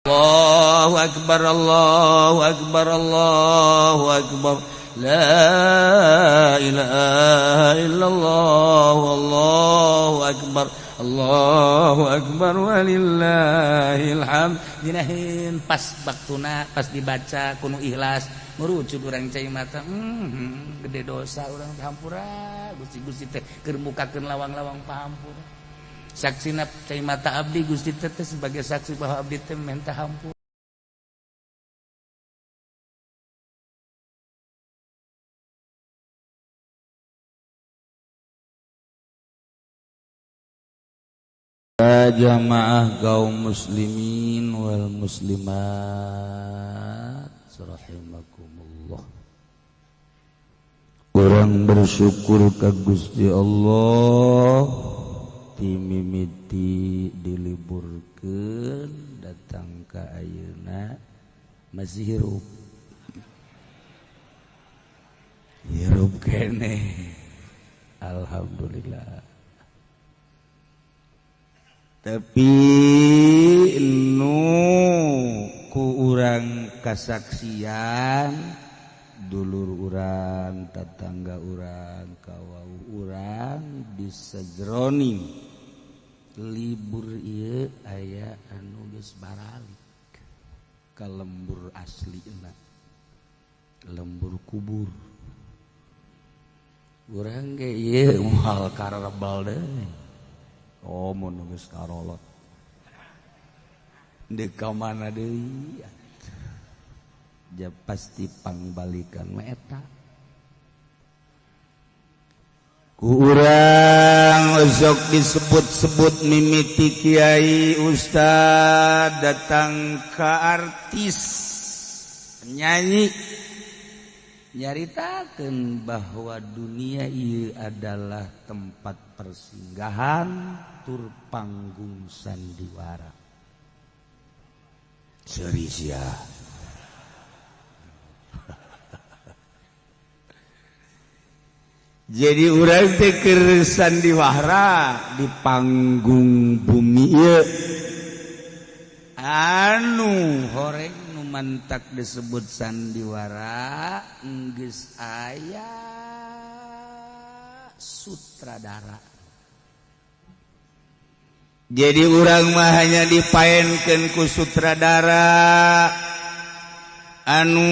Allahu akbar, Allahu akbar, Allahu akbar. La ilaha illallah, Allahu akbar, Allahu akbar walillahil hamd. Dinahin pas waktuna, pas dibaca kuno ikhlas, merucut urang cai mata, gede dosa urang hampura, Gusti-gusti teh keur mukakeun lawang-lawang pahampura. Saksina cai mata abdi Gusti teh sebagai saksi bahwa abdi teh minta hampura. Ya jamaah kaum muslimin wal muslimat rahimakumullah. Urang bersyukur ka Gusti Allah timimiti diliburkeun datang ka ayeuna masih hirup. Hirup keneh. Alhamdulillah. Tapi nu ku urang kasaksian dulur urang, tetangga urang, kawau urang disejroning libur ieu aya anu geus baralik ka lembur aslina, lembur kubur. Urang ge ieu moal karebel deui. Oh, mun geus karolot. Deuk ka mana deui? Ja pasti pangbalikan mah eta. Ku urang osok disebut-sebut mimiti kiai ustad datang ka artis penyanyi nyaritakeun bahwa dunia ieu adalah tempat persinggahan tur panggung sandiwara. Seuri sia. Jadi urang teh keur sandiwara di panggung bumi ieu. Anu horeng nu mantak disebut sandiwara geus aya sutradara. Jadi urang mah hanya dipaenkeun ku sutradara anu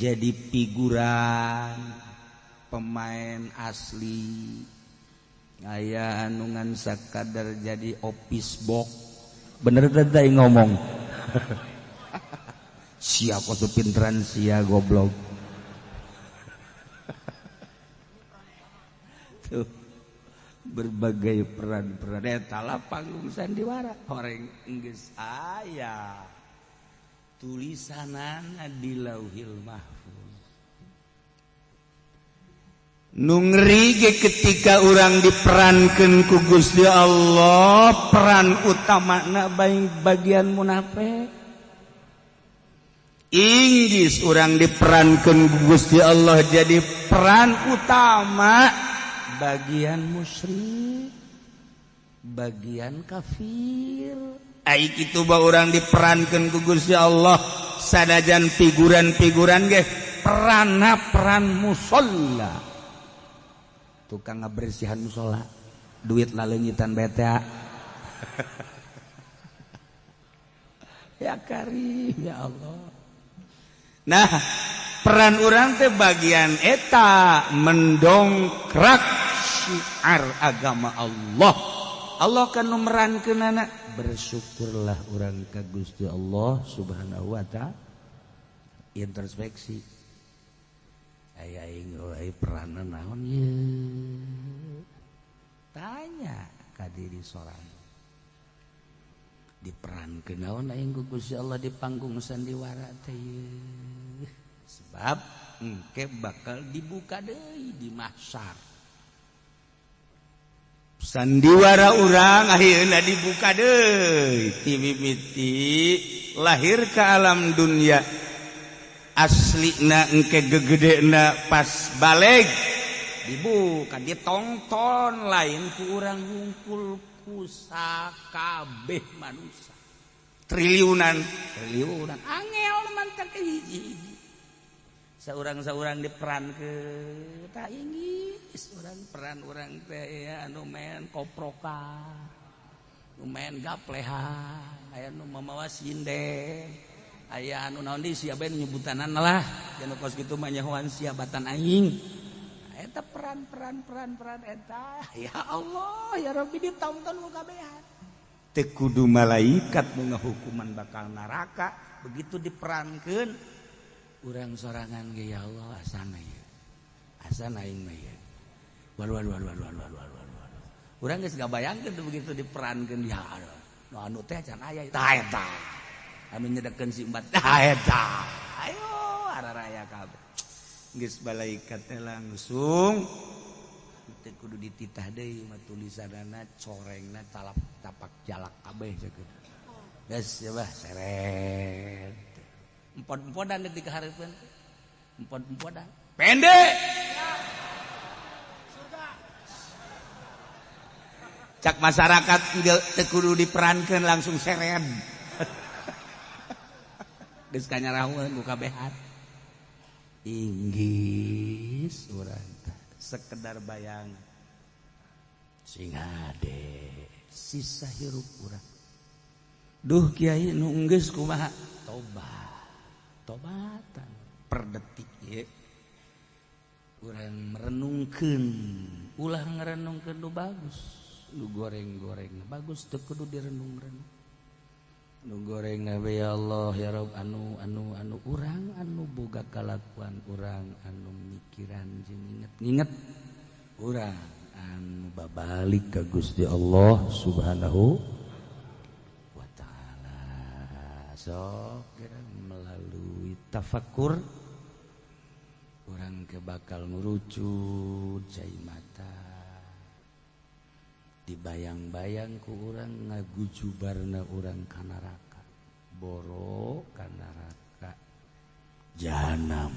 jadi figuran pemain asli. Aya anu ngan sakadar jadi office box. Bener teh ngomong. Sia kok pinteran sia goblok. Tuh berbagai peran-peran eta lah panggung sandiwara. Horeng geus aya tulisanana di Lauhil Mahfuz. Nu ngeri ge ketika urang diperankeun ku Gusti Allah, peran utamana bagian munafik. Inggis urang diperankeun ku Gusti Allah jadi peran utama bagian musyrik, bagian kafir. Ai kitu ba urang diperankeun ku Gusti Allah sanajan figuran-figuran ge peranna peran musalla. Tukang ngabersihan musola, duit laleungitan beta. Ya karim ya Allah. Nah, peran urang teh bagian eta mendongkrak syiar agama Allah. Allah kan nu merankeunana. Bersyukurlah urang ka Gusti Allah Subhanahu wa ta'ala. Introspeksi. Aya aing euy peranna naon ieu? Tanya ka diri sorangan. Diperankeun naon aing ku Gusti Allah di panggung sandiwara teh ieu? Sebab engke bakal dibuka deui di mahsyar. Sandiwara urang akhirna dibuka deui ti mimiti lahir ke alam dunia. Aslina engke gegedena pas baleg dibuka ditonton lain ku urang hungkul ku Ku sakabeh manusia triliunan triliunan angel mantak hiji-hiji saurang-saurang diperan ke tak inggris orang peran orang teh ya anu main koprokan, nu main gaplehan, aya nu mamawa sinden, aya anu naon deui sia bae nyebutanana lah anu kos kitu mah nyahoan sia batan aing. Eta peran-peran peran-peran eta ya Allah ya Rabbi ditonton ku kabehan. Teu kudu malaikat nu ngahukuman bakal neraka begitu diperankeun urang sorangan ge ya Allah asana ieu asana aing mah ieu waduh waduh waduh waduh waduh waduh urang geus ngabayangkeun tuh begitu diperankeun ya Allah nu anu teh can aya tah eta anu nyedekeun si embat tah eta ayo araraya kabeh geus malaikat teh langsung teu kudu dititah deui mah tulisanana corengna talap tapak jalak kabeh ceuk geus ya bah seret empod-empodan di kahareupeun empod-empodan pendek cak masyarakat teu kudu diperankeun langsung seret geus kanyarahueun ku kabehan inggis urang sekedar bayangan sing hade sisa hirup urang duh kiai nu geus kumaha tobat tobatan per detik ye urang merenungkeun ulah ngarenungkeun nu bagus nu goreng-goreng bagus teu kudu direnung-renung nu goreng we ya Allah ya Rabb anu anu anu urang anu boga kalakuan urang anu mikiran jeung inget-inget urang anu babalik ka Gusti Allah Subhanahu wa taala sok melalui tafakur urang ke bakal ngurucut cai mata dibayang-bayang ku urang ngagujubarna urang ka neraka boro ka neraka jahanam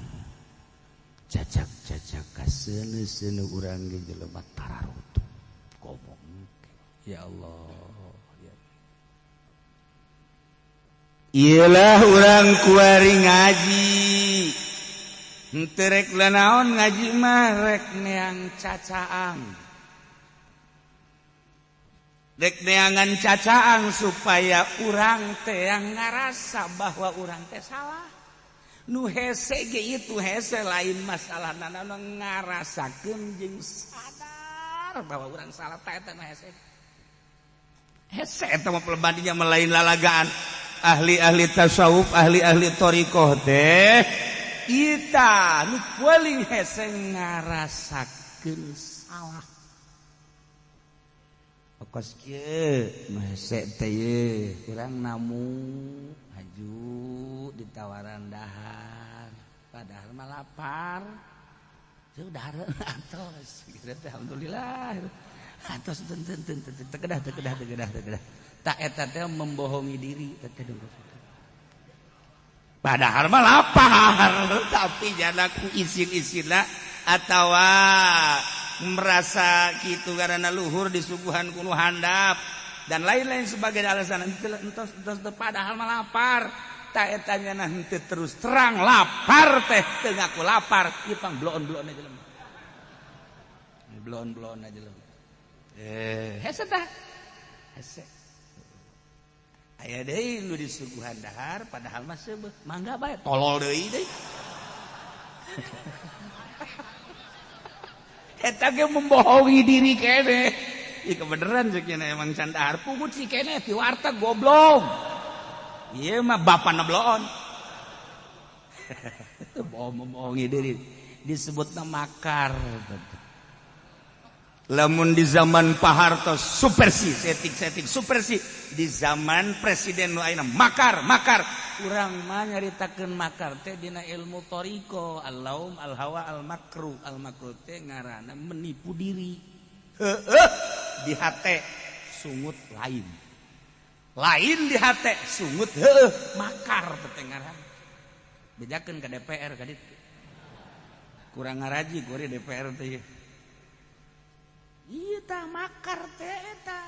cacak-cacak kaseuneu-seuneu urang ge jelema tararutuh ngomong ya Allah ya iyalah urang kuari ngaji henteu rek naon ngaji mah rek neang cacaang dek neangan cacaang supaya urang teh yang ngarasa bahwa urang teh salah nu hese ge itu hese lain masalah nana ngarasakeun jeung sadar bahwa urang salah teh eta mah hese hese eta mah pelebadinya melain lalagaan ahli-ahli tasawuf ahli-ahli thariqah teh kita nu paling hese ngarasakeun salah. Kos kieu nu hese teh ye urang namu haju ditawaran dahar padahal mah lapar teu dahar atos kieu teh alhamdulillah atos teu teu teu teu kedah teu kedah teu kedah teu kedah tak eta teh membohongi diri teh padahal mah lapar tapi janaku isin-isinna atawa merasa gitu karena luhur disuguhan kuno handap dan lain-lain sebagai alasan entos entos padahal mah lapar tak etanya nanti terus terang lapar teh teu ngaku lapar ieu pang bloon-bloon aja jelema bloon-bloon aja jelema hese tah hese aya deui nu disuguhan dahar padahal mah seubeuh mangga bae tolol deui deui eta ge membohongi diri kene. Ih kebeneran ceuk nya emang can dahar pungut si kene ti warteg goblok. Ieu mah bapana bloon. Bohong membohongi diri disebutna makar. Lamun di zaman Pak Harto supersi setik-setik supersi di zaman presiden nu ayeuna makar makar urang mah nyaritakeun makar teh dina ilmu thariqah al-laum al-hawa al-makru al-makru teh ngaranna menipu diri heueuh di hate sungut lain lain di hate sungut heueuh makar teh ngaranna bejakeun ka DPR ka ditu kurang ngaraji kuari DPR teh. Iya tah makar teh eta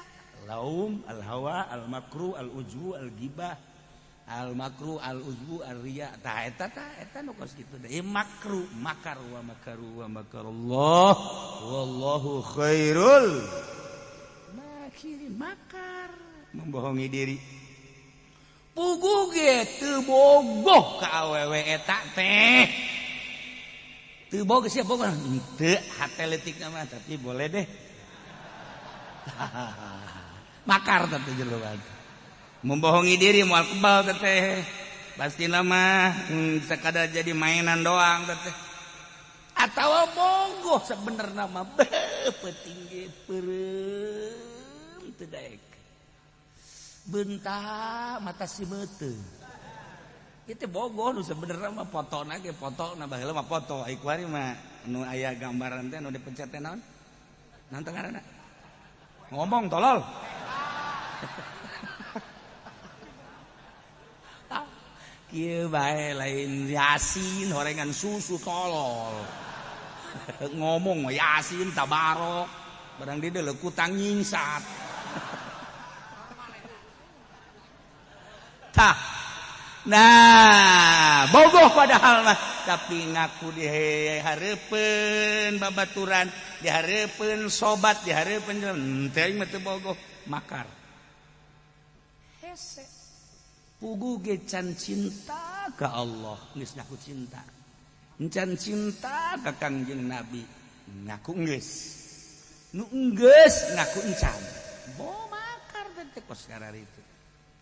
Laum, al-hawa, al-makru, al-ujbu, al-gibah, al-makru, al-ujbu, al-riya. Tah eta tah eta nu kos kitu teh. Makru, makar wa makaru wa makarullah wallahu khairul makirin. Makar, membohongi diri. Puguh ge teu bogoh ka awewe eta teh. Teu bogoh sia bogoh henteu hate leutikna mah, tapi boleh deh. Makar teh jelema. Membohongi diri moal kebal teh. Pasti mah sekadar jadi mainan doang teh. Atawa bogoh sebenerna mah peuting ge peureum teu daek. Bentak mata si meuteung. Itu bogoh nu sebenerna mah fotona ge fotona baheula mah foto. Ai kuari mah nu aya gambaran teh nu dipencet teh naon? Naon teh ngaranna? Ngomong tolol. Kieu bae lain Yasin horengan susu tolol. Ngomong Yasin tabarok barang di deuleu kutang nyingsat. Tah. Nah, bogoh padahal mah tapi ngaku dihareupeun babaturan, dihareupeun sobat, dihareupeun henteu aing mah teu bogoh, makar. Hese. Puguh ge can cinta ka Allah, geus ngaku cinta. Can cinta ka Kangjeng Nabi, ngaku geus. Nu geus ngaku encan. Bo makar teh kos kararitu.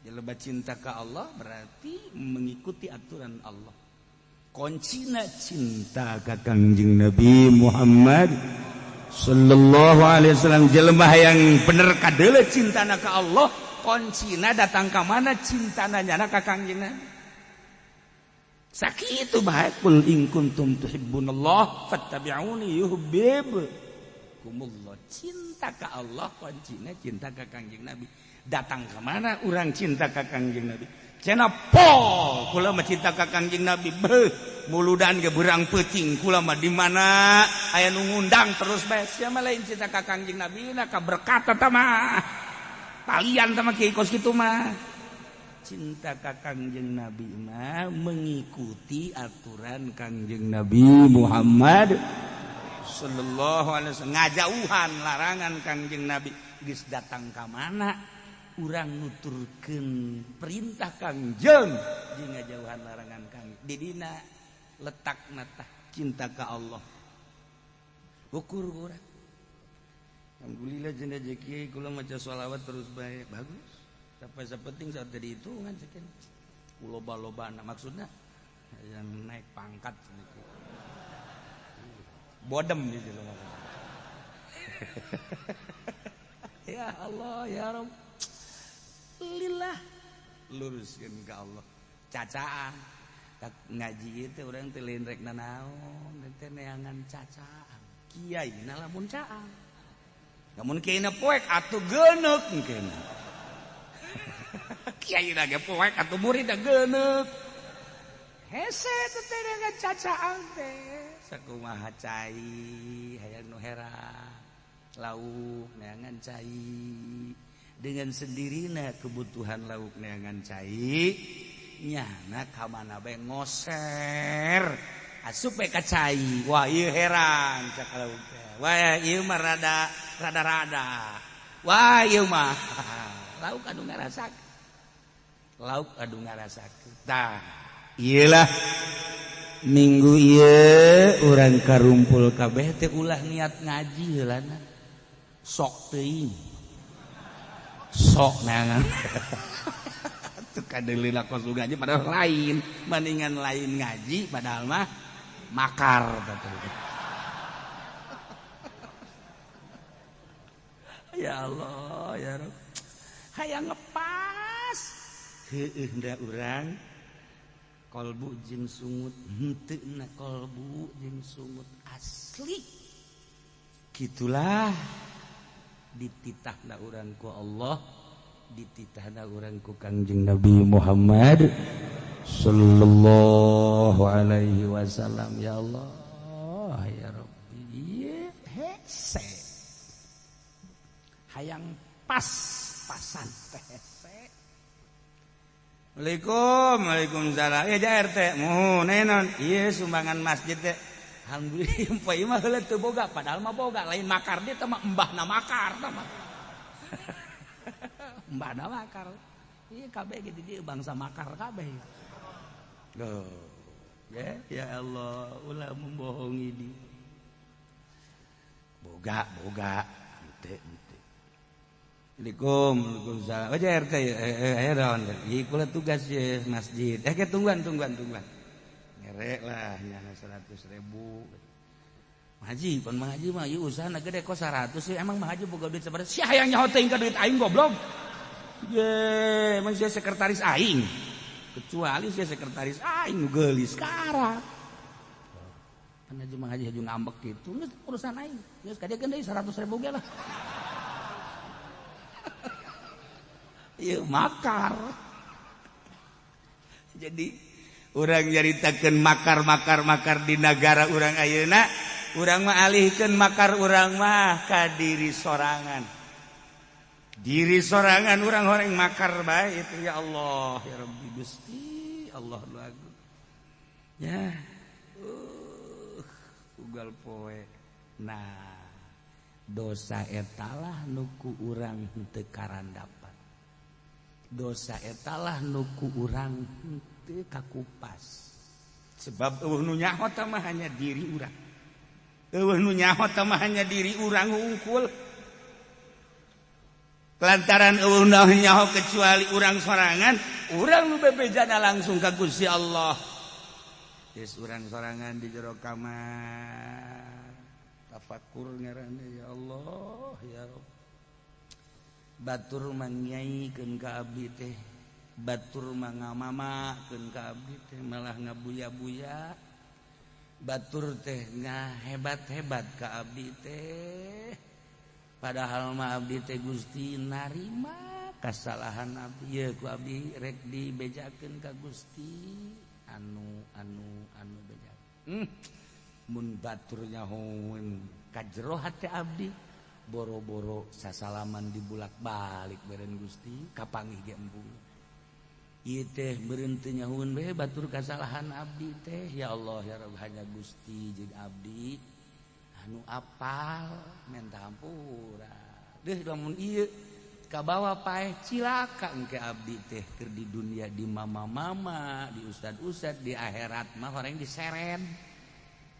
Jelema cinta ka Allah berarti mengikuti aturan Allah. Kuncina cinta ka Kangjeng Nabi Muhammad sallallahu alaihi wasallam. Jelema yang bener kadeuleu cintana ka Allah, kuncina datang ka mana cintana nyana ka Kangjeng Nabi. Sakitu bae kul in kuntum tuhibbunallah fattabi'uni yuhibbukumullah. Cinta ka Allah kuncina cinta ka Kangjeng Nabi. Datang ke mana orang cinta ka Kangjeng Nabi? Cenah pol kula mah cinta ka Kangjeng Nabi. Beuh, muludan ge beurang peuting kula mah di mana aya nu ngundang terus bae. Sia mah lain cinta ka Kangjeng Nabi na ka berkat eta mah. Talian tah mah kieu kos kitu mah. Cinta ka Kangjeng Nabi mah mengikuti aturan Kangjeng Nabi Muhammad sallallahu alaihi wasallam. Ngajauhan larangan Kangjeng Nabi. Geus datang ka mana urang nuturkeun perintah Kangjeng jeung ngajauhan larangan Kangjeng. Di dina letakna tah cinta ka Allah. Ukur urang. Alhamdulillah jeung rezeki kula maca sholawat terus bae bagus. Sampai sapenting saat jadi hitungan sekian. Loba-lobana maksudna yang naik pangkat sedikit. Bodem gitu loh. Ya Allah ya Rabb. Lillah luruskeun ka Allah. Cacaan tak ngaji itu urang teh lain rek nanaon teh neangan cacaan. Kiai na lamun caang. Lamun kiai na poek atuh geuneuk mungkin. Kiai na ge poek atuh murid na geuneuk. Hese teh neangan cacaan teh. Sakumaha cai hayang nu herang. Lauk neangan cai. Dengan sendirina kebutuhan lauk neangan cai nyana ka mana bae ngoser asup bae ka cai. Wah ieu heran cak lauk teh. Wah ieu mah rada rada-rada. Wah ieu mah lauk anu ngarasakeun. Lauk anu ngarasakeun. Tah ieu lah minggu ieu urang karumpul kabeh teh ulah niat ngaji heulana. Sok teuing. Sok neangan. Tuh kadeuleu kos ngaji padahal lain, mendingan lain ngaji padahal mah makar teh. Ya Allah ya Rabb. Hayang ngepas. Heueuh da urang kolbu jeung sungut henteu na kolbu jeung sungut asli. Gitulah dititahna urang ku Allah, dititahna urang ku Kangjeng Nabi Muhammad sallallahu alaihi wasallam. Ya Allah ya Rabbi, hese hayang pas Pas-pasan teh hese. Assalamualaikum, waalaikumsalam. Ya ja RT, muhun naon? Ieu sumbangan masjid teh. Alhamdulillah poe mah heula teu boga, padahal mah boga, lain makar dia teh mah embahna makar tah mah. Embahna makar. Ieu kabeh gitu dia bangsa makar kabeh. Loh. Ya, ya Allah, ulah membohongi dia. Boga, boga, henteu henteu. Assalamualaikum, waalaikumsalam. Oh, RT, ayo daun. Ieu kula tugas ye masjid. Eh, ke tungguan, tungguan, tungguan. Ngerek lah nyana 100.000. Haji, pan Mang Haji mah ieu usahana gede kok 100 sih. Emang Mang Haji boga duit sabaraha? Sia hayang nyaho teuing ka duit aing goblok. Ye, emang sia sekretaris aing. Kecuali sia sekretaris aing nu geulis karak. Kan Haji Mang Haji haju ngambek gitu, geus urusan aing. Geus kadiekeun deui 100.000 ge lah. Ieu makar. Jadi urang nyaritakeun makar-makar-makar di negara urang ayeuna, urang mah alihkeun makar urang mah ka diri sorangan. Diri sorangan urang horeng makar bae itu ya Allah, ya Rabbi Gusti, Allah nu agung. Ya. Ugal poe. Nah, dosa etalah nu ku urang henteu karandapan. Dosa etalah nu ku urang henteu kakupas. Sebab eueuh nu nyaho teh mah hanya diri urang. Eueuh nu nyaho teh mah hanya diri urang hungkul. Lantaran eueuh nu nyaho kecuali urang sorangan, urang nu bebejana langsung ka Gusti Allah. Geus urang sorangan di jero kamar. Tafakur ngaranna ya Allah, ya Rabb. Batur mangyaikeun ka abdi teh, batur mangamamakeun ka abdi teh malah ngabuya-buya. Batur teh ngahebat-hebat ka abdi teh. Padahal mah abdi teh Gusti narima kasalahan abdi, ye ku abdi rek dibejakeun ka Gusti anu anu anu beja. Mun batur nyahoeun ka jero hate abdi boro-boro sasalaman dibulak-balik beren Gusti kapanggih ge embung. Ieu teh meureun teu nyahoeun bae batur kasalahan abdi teh ya Allah ya Rabb hanya Gusti jeung abdi anu apal menta hampura. Deuh lamun ieu kabawa paeh cilaka engke abdi teh keur di dunia di mama-mama, di ustad-ustad, di akhirat mah horeng diseret.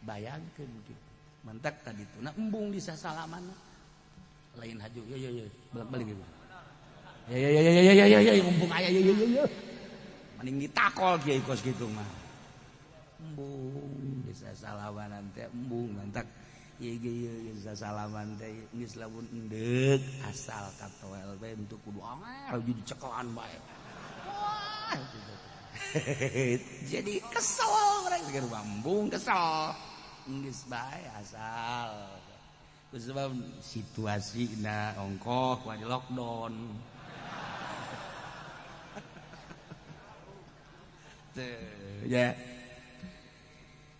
Bayangkeun kitu. Mantak tadi tuna embung di sasalaman. Lain haju yo yo yo bolak-balik gitu. Ya ya ya ya ya ya ya mumpung aya yo yo yo. Mending ditakol kiai kos kitu mah. Embung bisa salaman teh embung mantak ieu ge ieu bisa salaman teh geus lamun endeuk asal katoel bae untuk kudu angel jadi cekelan bae. Wah jadi kesel urang keur embung kesel. Geus bae asal. Sebab situasi na ongkoh wah di lockdown. Ya.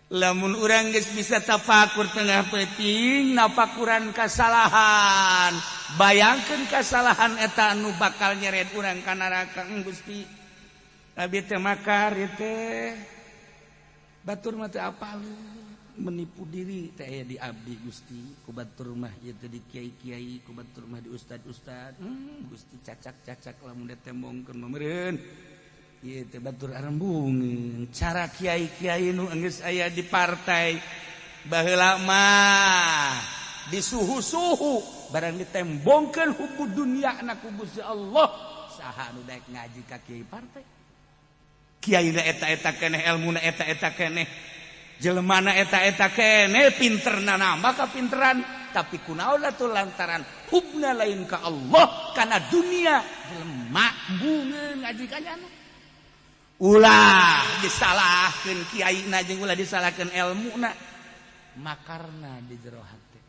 Lamun urang geus bisa tafakur tengah peuting nafakuran kasalahan. Bayangkeun kasalahan eta anu bakal nyeret urang ka neraka Gusti. Abi teh makar ieu teh. Batur mah teu apal menipu diri teh aya di abdi Gusti ku batur mah ieu teh di kiai-kiai ku batur mah di ustad-ustad. Gusti cacak-cacak lamun ditembongkeun mah meureun. Ieu teh batur arembungeun cara kiai-kiai nu geus aya di partai baheula mah di suhu-suhu barang ditembongkeun hubu dunia na ku Gusti Allah saha nu daek ngaji ka kiai partai. Kiai na eta-eta keneh elmuna eta-eta keneh jelemana eta-eta keneh pinterna nambah kapinteran tapi kunaon atuh lantaran hubna lain ka Allah kana dunia jelema bungeun ngaji ka nyana. Ulah disalahkeun kiaina jeung ulah disalahkeun elmuna makarna di jero hate.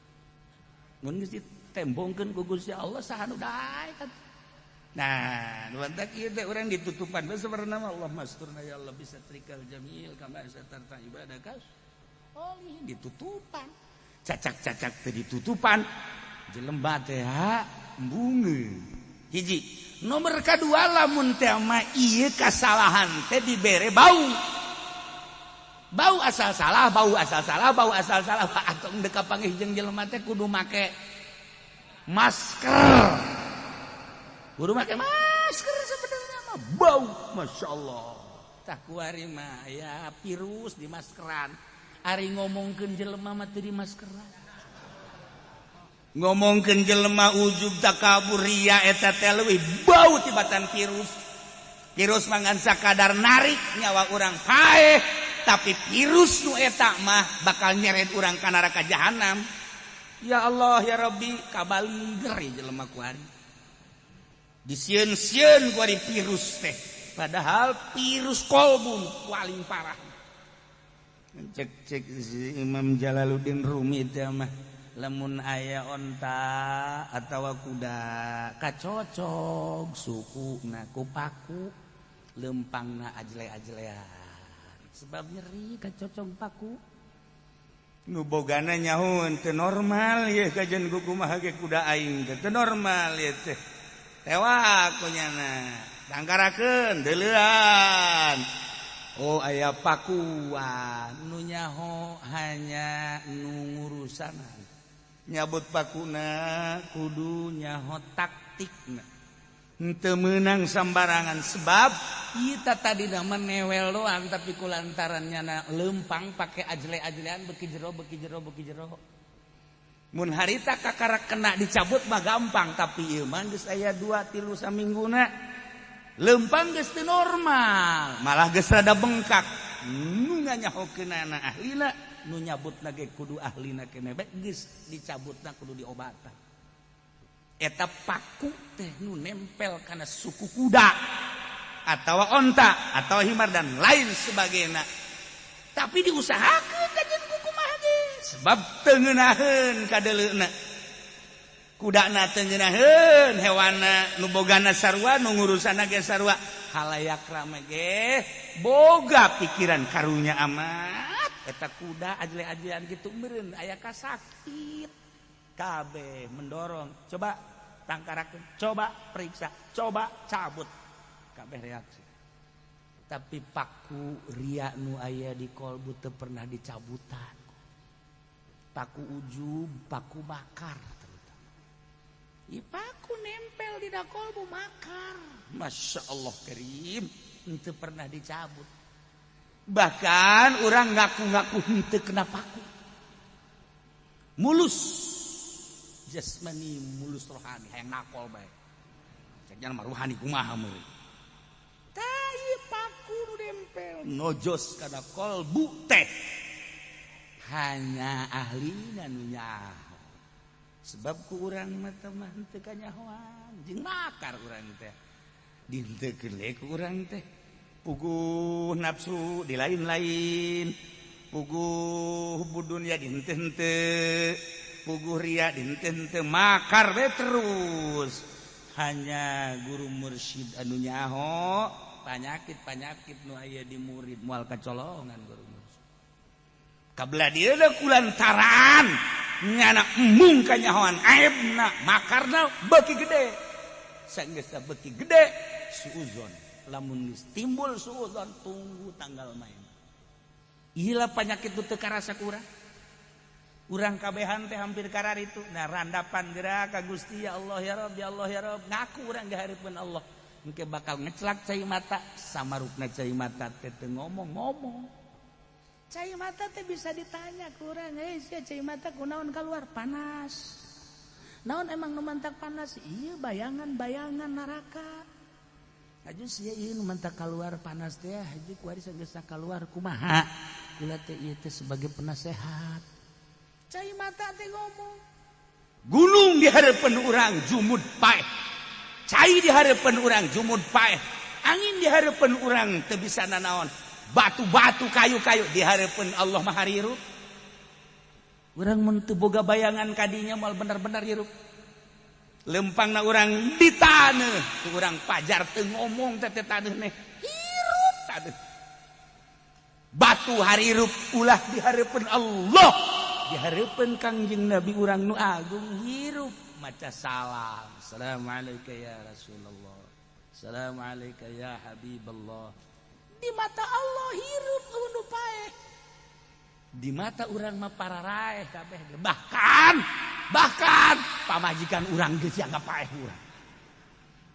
Mun geus ditembongkeun ku Gusti Allah saha nu daek atuh. Nah, nu mantak ieu teh urang ditutupan bae sabarna mah Allah masturna ya Allah bisa trikal jamil kama satarta ibadaka. Oh, ditutupan. Cacak-cacak teh ditutupan. Jelema teh ha embungeun. Hiji nomor kedua, lamun teh mah ieu kasalahan teh dibere bau, bau asal salah, bau asal salah, bau asal salah. Atau dek kapanggih jeung jelema teh kudu make masker, kudu make masker. Sebenarnya mah bau, masya Allah. Tah, kuari mah ya virus di maskeran, ari ngomongkeun jelema mah teu di maskeran. Ngomongkeun jelema ujub, takabur, ria, eta teh leuwih bau tibatan virus. Virus mah ngan sakadar narik nyawa urang paeh, tapi virus nu eta mah bakal nyeret urang ka neraka jahanam. Ya Allah, ya Rabbi, kabaliger jelema kuari, disieun-sieun kuari virus teh, padahal virus kolbu paling parah. Cek cek si Imam Jalaluddin Rumi teh mah, lamun aya onta atawa kuda kacocog suku na ku paku, lempangna ajle-ajlean sebab nyeri kacocog paku. Nu bogana nyaho, teu normal ye kajian kumaha ge kuda aing teh, teu normal ye teh. Tewak ku nyana, dangkarakeun, deuleuan, oh aya pakuan. Nu nyaho hanya nu ngurusanan. Nyabut pakuna kudu nyaho taktikna, henteu meunang sambarangan, sebab kita tadi nama newel doang, tapi kulantaran nyana lempang pakai ajle-ajlean, beki jero, beki jero, beki jero. Mun harita kakara kena dicabut mah gampang, tapi ieu mah geus aya 2 3 samingguna lempang, geus teu normal, malah geus rada bengkak. Nu nganyahokeunana ahlina, nu nyabutna ge kudu ahlina keneh, geus dicabutna kudu diobatan. Eta paku teh nu nempel kana suku kuda atau onta atau himar dan lain sebagainya, tapi diusahakan kajian kumaha ge, sebab teu ngeunaheun kadeuleuna kudana, teu ngeunaheun hewana. Nu bogana sarua, nu ngurusana ge sarua. Halayak rame ge boga pikiran karunya amat, eta kuda ajle-ajlean gitu meureun aya kasakit. Kabeh mendorong, coba tangkarakeun, coba periksa, coba cabut, kabeh reaksi. Tapi paku ria nu aya di kolbu teu pernah dicabutan. Paku ujub, paku bakar terutama. I paku nempel di kolbu, makar. Masya Allah karim, itu pernah dicabut. Bahkan orang ngaku-ngaku henteu kena paku. Mulus jasmani, mulus rohani, hayang nakol bae. Ceknya mah rohani kumaha meureun. Tai paku nu nempel nojos kana kolbu teh hanya ahlina nu nyaho. Sebab ku urang mah teh mah henteu kanyahoan, jeung makar urang teh. Dihenteukeun we ku urang teh. Puguh nafsu di lain-lain, puguh dunya dihenteu-henteu, puguh ria dihenteu-henteu, makar we terus. Hanya guru mursyid anu nyaho panyakit-panyakit nu aya di murid, moal kacolongan guru mursyid. Kabelah dieu kulantaran nyana embung kanyahoan aibna, makarna beuki gede. Sanggeus beuki gede, suuzon. Lamun geus timbul suuzon, tunggu tanggal main. Ilah penyakit itu teu karasa ku urang. Urang kabehan teh hampir karar itu. Nah, randapan gerak ka Gusti, ya Allah ya Rabb, ya Allah ya Rabb, ngaku urang dihareupeun Allah. Engke bakal ngeclak cai mata, samarukna cai mata teh teu ngomong-ngomong. Cai mata teh bisa ditanya ku urang, "Eh, sia cai mata kunaon keluar?" "Panas." "Naon emang nu mantak panas?" "Iya, bayangan-bayangan neraka." "Aju sia ieu nu mantak keluar panas teh, haji kuari sageus keluar kumaha?" "Kula teh ieu teh sebagai penasehat." Cai mata teh ngomong. Gunung di hareupeun urang jumud paeh. Cai di hareupeun urang jumud paeh. Angin di hareupeun urang teu bisa nanaon. Batu-batu, kayu-kayu di hareupeun Allah mah hirup. Urang mun teu boga bayangan kadinya moal bener-bener hirup. Lempangna urang di taneuh, ku urang pajar teu ngomong teh teh taneuh neh. Hirup taneuh. Batu harirup, ulah di hareupeun Allah. Di hareupeun Kangjeng Nabi urang nu agung hirup. maca salam. Assalamualaikum ya Rasulullah. Assalamualaikum ya Habiballah. Di mata Allah hirup nu paeh. Di mata urang mah pararaeh kabeh. Bahkan bahkan pamajikan urang geus dianggap paeh urang.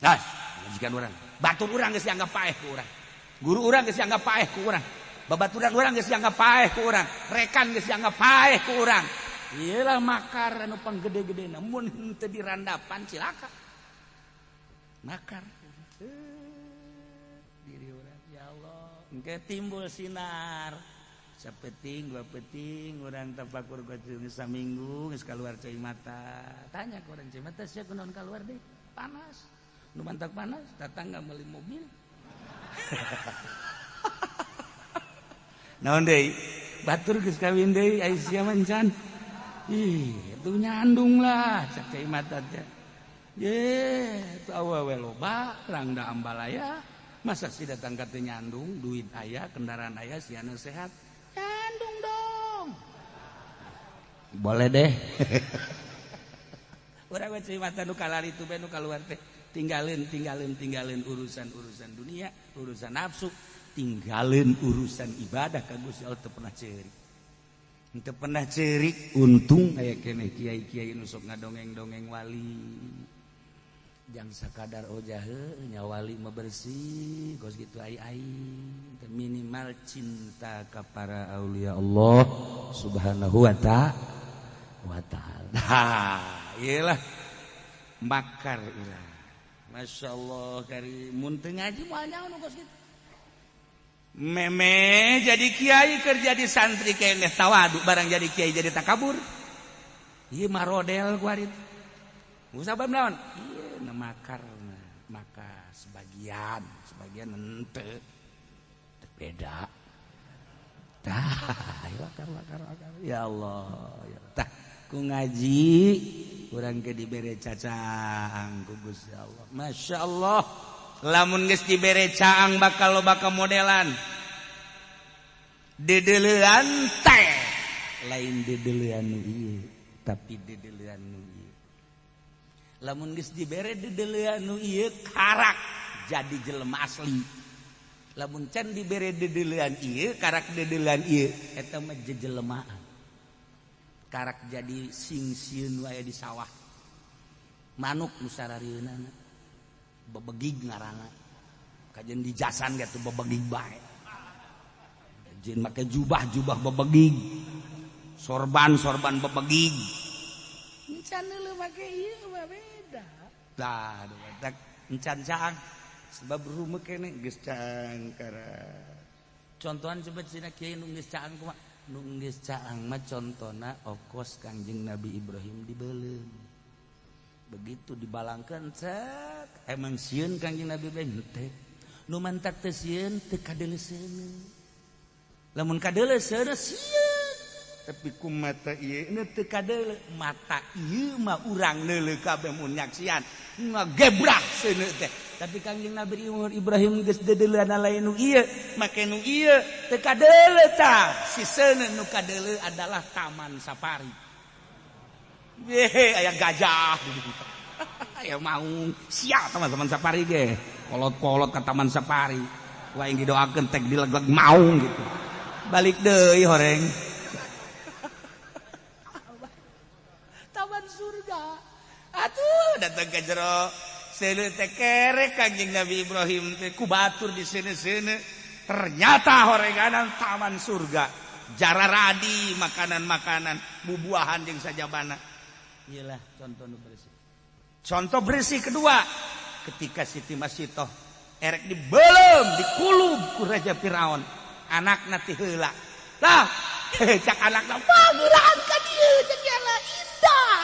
Nah, pamajikan urang, batur urang geus dianggap paeh ku urang. Guru urang geus dianggap paeh ku urang. Babaturan urang geus dianggap paeh ku urang. Rekan geus dianggap paeh ku urang. Iyalah makar anu panggede-gedena mun henteu dirandapan cilaka. Makar. Diri urang ya Allah, engke timbul sinar. Sapeting dua peting urang tafakur kudu saminggu geus kaluar cai mata. Tanya ke urang cai mata sia kunaon kaluar deui? Panas. Nu mantak panas, tetangga meuli mobil. Naon deui? Batur geus kawin deui ai sia mah encan. Ih, itu nyandung lah cak cai mata teh. Ye, itu awewe loba, rangda ambalaya. Masa sih datang ka teu nyandung, duit aya, kendaraan aya, siana sehat. Nyandung dong. Boleh deh. Urang we cai mata nu kalari tu bae nu kaluar teh. Tinggalin, tinggalin, tinggalin urusan-urusan dunia, urusan nafsu, tinggalin urusan ibadah ka Gusti Allah teu pernah ceurik. Teu pernah ceurik, untung aya keneh kiai-kiai nu sok ngadongeng-dongeng wali. Jang sakadar ojah heuh nya wali mah bersih, kos kitu ai-ai. Minimal cinta ka para aulia Allah Subhanahu wa ta'ala. Nah, iyalah makar urang. Masya Allah kari mun teu ngaji moal nyaho nu kos kitu. Meme jadi kiai kerja di santri keneh tawadu barang jadi kiai jadi takabur. Ieu marodel ku ari. Musabab naon? Ieu na makar maka sebagian, sebagian henteu. Teu beda. Tah, makar makar makar. Ya Allah, ya. Tah ku ngaji urang ke dibere cacaang ku Gusti Allah. Masya Allah. Lamun geus dibere caang bakal loba kamodelan. Dedeulean teh lain dedeulean nu ieu, tapi dedeulean nu ieu. Lamun geus dibere dedeulean nu ieu karak jadi jelema asli. Lamun can dibere dedeulean ieu karak dedeulean ieu eta mah jejelemaan. Karak jadi sing sieun wae di sawah. Manuk nu sararieunana bebegig ngarana kajian di jasan gitu bebegig bae kajian make jubah-jubah bebegig sorban-sorban bebegig encan leuh make ieu mah beda tah tak encan caang sebab rumah kene geus caang kara contohan cepet sina kiai nu geus caang kumaha nu geus caang mah contona okos Kangjeng Nabi Ibrahim dibeuleum. Begitu dibalangkan cek emang sieun Kangjeng Nabi Ibrahim teh nu mantak teh sieun teu kadeuleuseun lamun kadeuleuseun sieun tapi ku mata ieu teu kadeuleu mata ieu mah urang leuleuh kabeh mun nyaksian ngagebrak seuneu teh tapi Kangjeng Nabi Ibrahim geus deudeuleuna lain nu ieu make nu ieu teu kadeuleu tah si seuneu nu kadeuleu adalah taman safari. Yehe, aya gajah. Aya maung. Siap teman-teman safari ge. Kolot-kolot ke taman safari. Wah yang didoakeun tek dileg-leg maung gitu. Balik deui horeng. Taman surga. Atuh datang ke jero. Seuneu teh kerek Kangjeng Nabi Ibrahim teh ku batur di seuneu-seuneu. Ternyata horenganan taman surga. Jararadi makanan-makanan, bubuahan jeung sajabana. Iyalah contoh nu bersih. Contoh bersih kedua, ketika Siti Masitoh erek dibelem, dikulub ku Raja Firaun, anakna ti heula. Lah, cak anakna pageuraan ka dieu cak yala indah.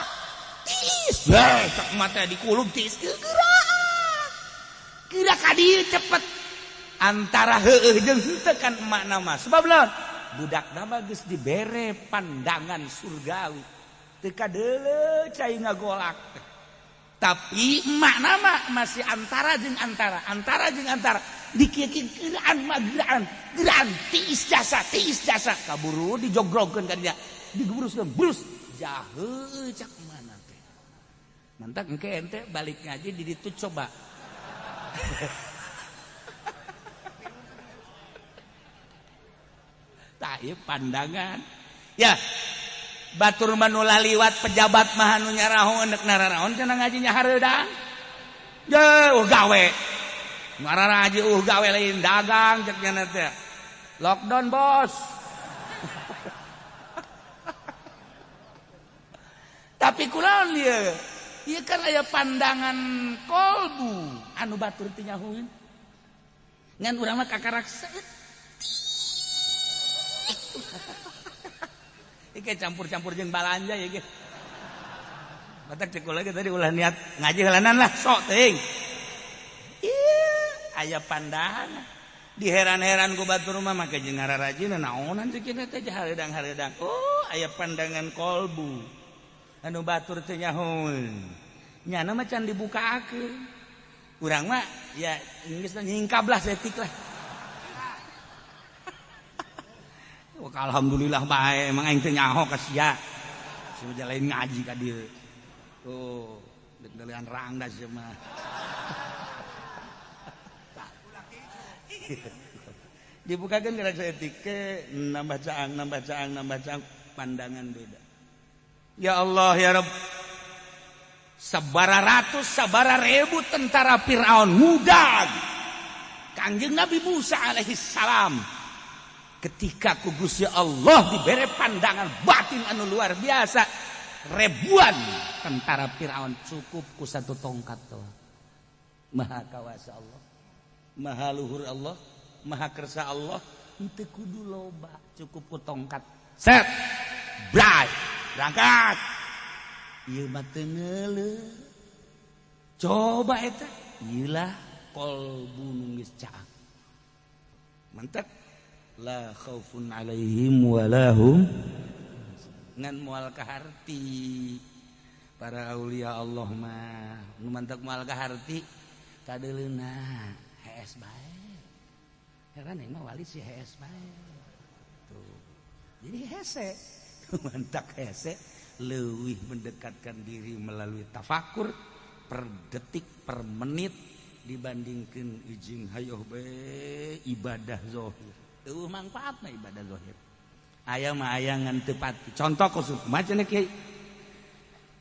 Tiis, weh cak mata dikulub tiis geuraan. Geura ka dieu cepet. Antara heueuh jeung henteu kan emakna mah. Sebab laon? Budakna mah geus dibere pandangan surgawi. Teu kadeuleu cai ngagolak teh. Tapi emak nama masih antara jeung antara, antara jeung antara. Dikieu-kieu geuraan mah geuraan, geuraan tiis jasa kaburu dijogrogkeun ka dinya. Digebruskeun brus jaheul cak mana teh. Mantap engke ente balik ngaji di ditu coba. Tah ieu pandangan. Ya. Batur mah nu laliwat pejabat mah anu nyarahoeun deuk nararaon cenah ngajinya hareudang. Jeuh gawe. Ngararaji gawe lain dagang cek nya teh. Lockdown bos. Tapi kulaon ieu? Ieu kan aya pandangan kolbu anu batur teu nyahueun. Ngan urang mah kakarak saeutik. Ieu campur-campur jeung balanja ieu ge. Batak cek kula ge tadi ulah niat ngaji heulanan lah sok teuing. Ieu aya pandangan. Diheran-heran ku batur mah make jeung ngararajina naonan cek kieu teh hareudang-hareudang. Oh, aya pandangan kolbu. Anu batur teu nyahoeun. Nyana mah can dibukakeun. Urang mah ya geus nyingkab lah saeutik lah. Alhamdulillah bae emang aing teu nyaho ka sia. Sia lain ngaji ka dieu. Tuh, deuk-deulean rangda sia mah. Dibukakeun gara saeutik ke nambah caang, nambah caang, nambah caang, pandangan beda. Ya Allah ya Rabb, sabara ratus sabara ribu tentara Fir'aun mudag Kangjeng Nabi Musa alaihi salam ketika ku Gusti Allah diberi pandangan batin anu luar biasa, ribuan tentara Fir'aun cukup ku satu tongkat tuh. Maha kawasa Allah, maha luhur Allah, maha kersa Allah, henteu kudu loba, cukup ku tongkat. Set, bray, berangkat. Ieu mah teu ngeuleuh. Coba eta, ieu lah qalbu nu geus caang. Mantap. La khaufun alaihim walahum ngan moal kaharti. Para aulia Allah mah nu mantak moal kaharti kadeuleuna hees bae. Heran emang wali si hees bae. Tuh. Jadi hese. Mantak hese leuwih mendekatkan diri melalui tafakur per detik per menit dibandingkan ijing hayoh be ibadah zahir. Eueuh mangfaatna ibadah zahir. Aya mah aya ngan teu pati. Contoh khusus macana kiai.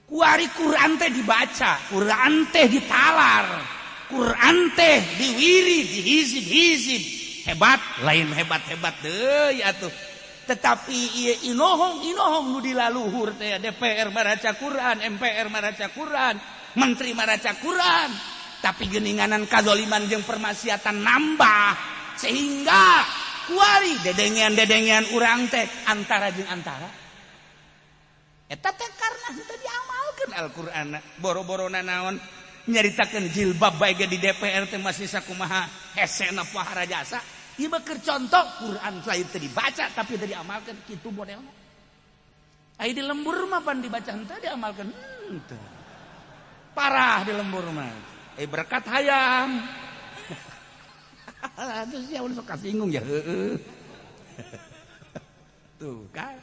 Kuari Quran teh dibaca, Quran teh ditalar, Quran teh diwiri, dihizib-hizib. Hebat, lain hebat-hebat deui atuh. Tetapi ieu inohong-inohong nu dilaluhur teh DPR maraca Quran, MPR maraca Quran, menteri maraca Quran, tapi geuninganan kazoliman jeung permaksiatan nambah sehingga kuari dedengean-dedengean urang teh antara jeung antara. Eta teh karena henteu diamalkeun Al-Qur'an. Boro-borona naon nyaritakeun jilbab bae ge di DPR teh masih sakumaha hesena pohara jasa. Ieu mah keur contoh Quran lain teu dibaca tapi teu diamalkeun kitu modelna. Ai di lembur mah pan dibaca henteu diamalkeun henteu. Parah di lembur mah. Berkat hayam. Terus ya udah sok kasinggung ya heueuh. Tuh kan.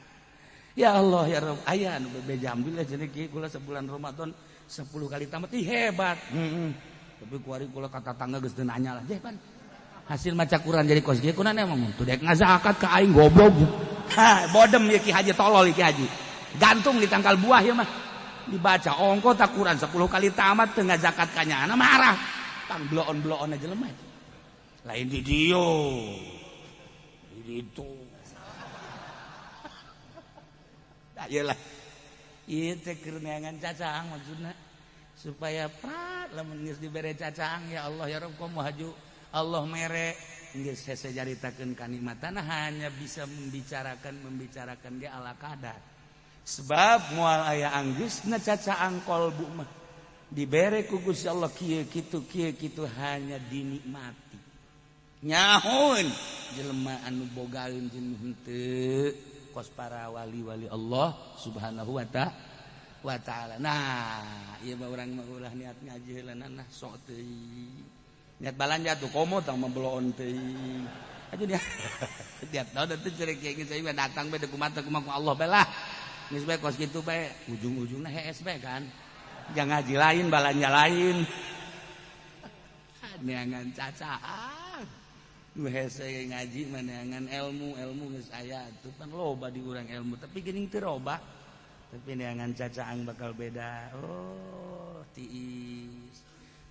Ya Allah ya Rabb, aya anu bebeja alhamdulillah jadi kieu kula sebulan Ramadan 10 kali tamat ih hebat. Heeh. Tapi kuari kula ka tatangga geus teu nanya lah, "Jeh pan, hasil maca Quran jadi kos kieu kunaon emang teu dek ngazakat ka aing goblok." Ha, bodem ieu Ki Haji tolol Ki Haji. Gantung di tangkal buah ieu mah. Dibaca ongko tak Quran 10 kali tamat teu ngazakat ka nyana marah. Tang bloon-bloon aja lemah. Lain di dieu. Di ditu. Ayolah, ieu teh keur neangan cacaang maksudna supaya prat lamun geus dibere cacaang ya Allah ya Rabb komo haju Allah mere geus hese caritakeun kanikmatan hanya bisa membicarakan ge ala kadar sebab moal aya anggeusna cacaang kolbu mah dibere ku Gusti Allah kieu kitu hanya dinikmati nyahoeun jelema anu bogaeun jeung henteu kos para wali-wali Allah subhanahu wa ta'ala. Nah, ieu mah urang mah ulah niat ngaji heulanan nah sok teuing. Niat balanja tuh komo tang mah beloon teuing. Aja dia. Tiap tahun teh cerek kieu geus saya datang bae kumaha kumaha ku Allah bae lah. Geus bae kos kitu bae, ujung-ujungna hees bae kan. Jangan ngaji lain, balanja lain. Neangan cacaan. Nu hese ngaji mah neangan ilmu, ilmu geus aya atuh pan loba di urang ilmu, tapi geuning teu robah. Tapi neangan cacaan bakal beda. Oh, tiis.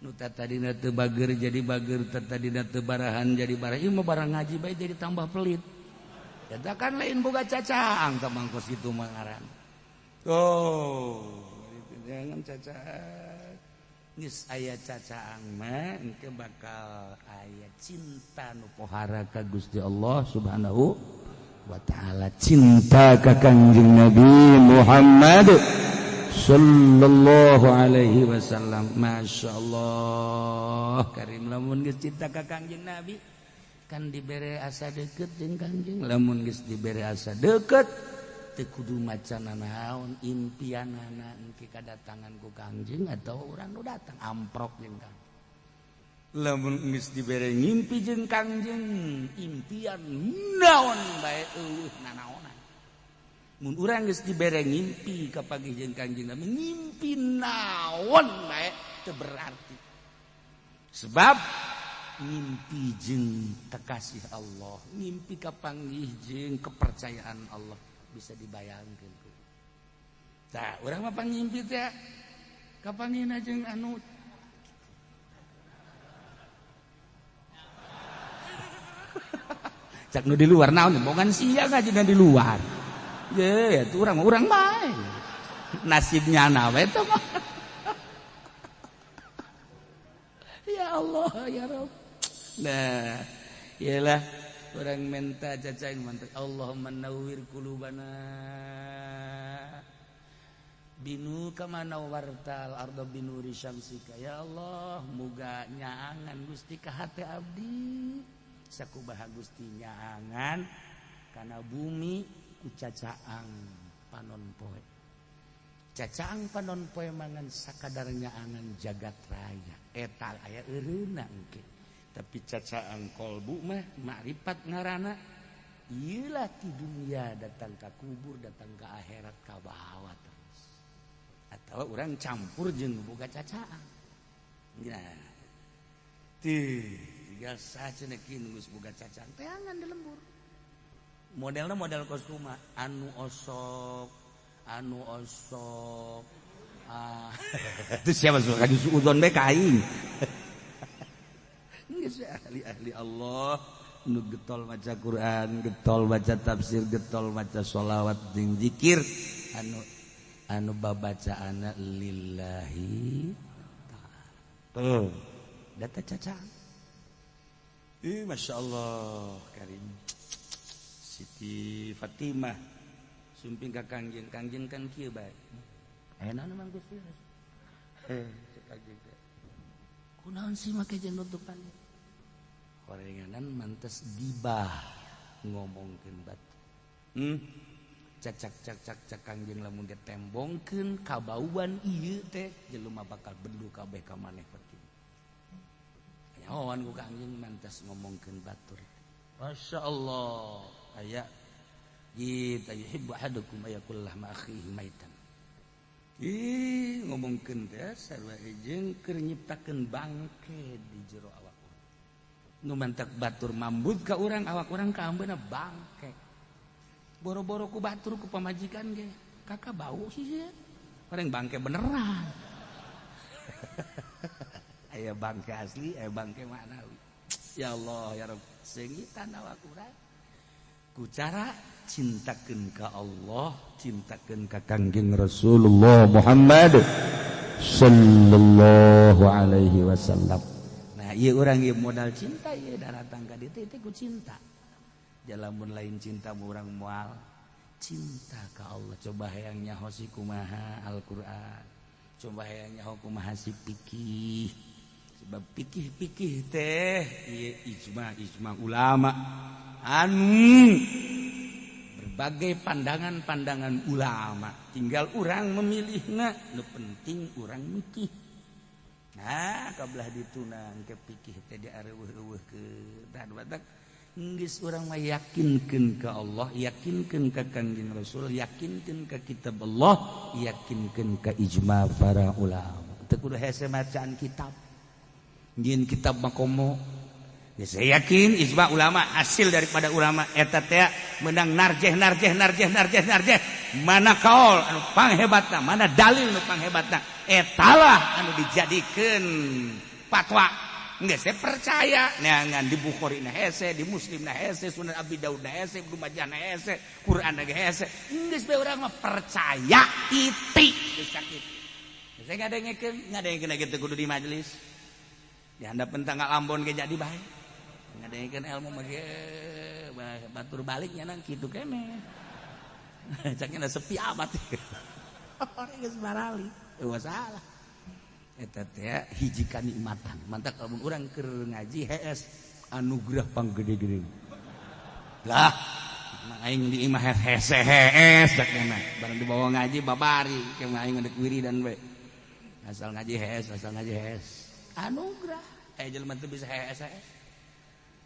Nu tadina teu bager jadi bager, tadina teu barahan jadi barahan. Ieu mah barang ngaji bae jadi tambah pelit. Eta kan lain boga cacaan tah mangkos kitu mah ngaran. Oh, neangan cacaan. Geus aya cacaan mah engke bakal aya cinta nu pohara ka Gusti Allah Subhanahu wa ta'ala, cinta ka Kangjeng Nabi Muhammad sallallahu alaihi wasallam. Masya Allah karim, lamun geus cinta ka Kangjeng Nabi kan dibere asa deket jeung Kangjeng, lamun geus dibere asa deket teu kudu maca naon impianana engke kadatangan ku Kangjeng atau urang nu datang amprok jeung Kangjeng. Lamun geus dibere ngimpi jeung Kangjeng, impian naon bae eueuh nanaonan. Mun urang geus dibere ngimpi kapanggih jeung Kangjeng Nabi, ngimpi naon bae teu berarti. Sebab ngimpi jeung kekasih Allah, ngimpi kapanggih jeung kepercayaan Allah bisa dibayangkeun. Tah, urang mah pangimpi teh kapanggihna jeung anu cak nu di luar naon bongan sia ngajina di luar. Ye, atuh urang mah urang bae. Nasibnya na we teh mah. Ya Allah, ya Rabb. Nah, iyalah orang minta cacing mantap. Allahumma nawwir qulubana binu kama nawwartal arda binuri syamsika. Ya Allah, muga nyaangan Gusti ka hate abdi. Sakubaha Gusti nyaangan kana bumi ku cacaang panon poe. Cacaang panon poe mangan sakadar nyaangan jagat raya. Eta aya eureuna engke. Tapi cacaang kolbu mah makrifat ngarana ieulah ti dunia datang ka kubur, datang ka akhirat ka bawa terus. Atawa urang campur jeung boga cacaang. Nah, teu tinggal sacenah geus boga cacaang teangan di lembur. Modelna model kos kumaha? Anu osok, anu osok. Ah, itu siapa suka suudzon bae ka aing. Geus ahli-ahli Allah nu getol maca Quran, getol baca tafsir, getol maca sholawat jeung zikir, anu anu babacaanna lillahi ta'ala. Tuh, data cacaan. Ih, Masya Allah karim. Siti Fatimah sumping ka Kangjeng, Kangjeng kan kieu bae. Aya naon mang Gusti? Cek Kangjeng teh. Kunaon sih make jeung nutupan? Horenganan mantes gibah ngomongkeun batu. Cacak-cacak cak Kangjeng lamun ditembongkeun kabauan ieu teh jelema bakal bendu kabeh ka maneh Fatimah. Nyahoan ku Kangjeng mantes ngomongkeun batur. Masya Allah. Aya kita yuhibbu ahadukum ayakul lahma akhihi maitan. Ih ngomongkeun teh sarua jeung keur nyiptakeun bangke di jero awak urang. Nu mantak batur mambut ka urang, awak urang kaambeuna bangke. Boro-boro ku batur ku pamajikan ge, kakak bau sih ya. Orang bangke beneran. Aya bangke asli, aya bangke maknawi. Ya Allah ya Rabb, seungitan awak urang. Ku cara cintakeun ka Allah, cintakeun ka Kangjeng Rasulullah Muhammad sallallahu alaihi wasallam. Nah, ieu urang ieu modal cinta ieu daratang ka ditu teh ku cinta. Jalamun lain cinta urang moal cinta ka Allah. Coba hayang nyaho si kumaha Al-Qur'an. Coba hayang nyaho kumaha si fikih. Sebab fikih-fikih teh ieu ijma-ijma ulama. Anu berbagai pandangan-pandangan ulama, tinggal urang memilihna, nu penting urang mikih. Nah, kabelah ditunang ke pikih teh diareuweuh-euweuh ke dan batak Geus urang mah yakinkeun ka Allah, yakinkeun ka Kangjeng Rasul, yakinkeun ka kitab Allah, yakinkeun ka ijma para ulama. Teu kudu hese macaan kitab. Jin kitab mah komo. Ya, saya yakin ijma ulama hasil daripada ulama eta teh menang narjeh narjeh narjeh narjeh narjeh, mana kaul anu panghebatna, mana dalil nu panghebatna, etalah anu dijadikeun fatwa. Enggak, saya percaya neangan di Bukhari na hese, di Muslim na hese, Sunan Abi Daud na hese, Ibnu Majah na hese, Quran na hese. Geus bae urang mah percaya titik geus sakitu. Saya ngadengekeun, ngadengekeun kitu kudu di majelis. Di handapeun tanggal Ambon ge jadi bae. Ngadengekeun ilmu mah ge batur balik nya nang kitu keneh. Caknya sepi amat. Orang geus barali. Eueuh salah. Eta teh hiji kanikmatan. Mantak lamun urang keur ngaji hees anugerah panggede-gede. Lah, aing di imah hese hees cakna. Barang dibawa ngaji babari, ke aing dek wiridan we. Asal ngaji hees, asal ngaji hees. Anugerah. Aya jelema teu bisa hees hees.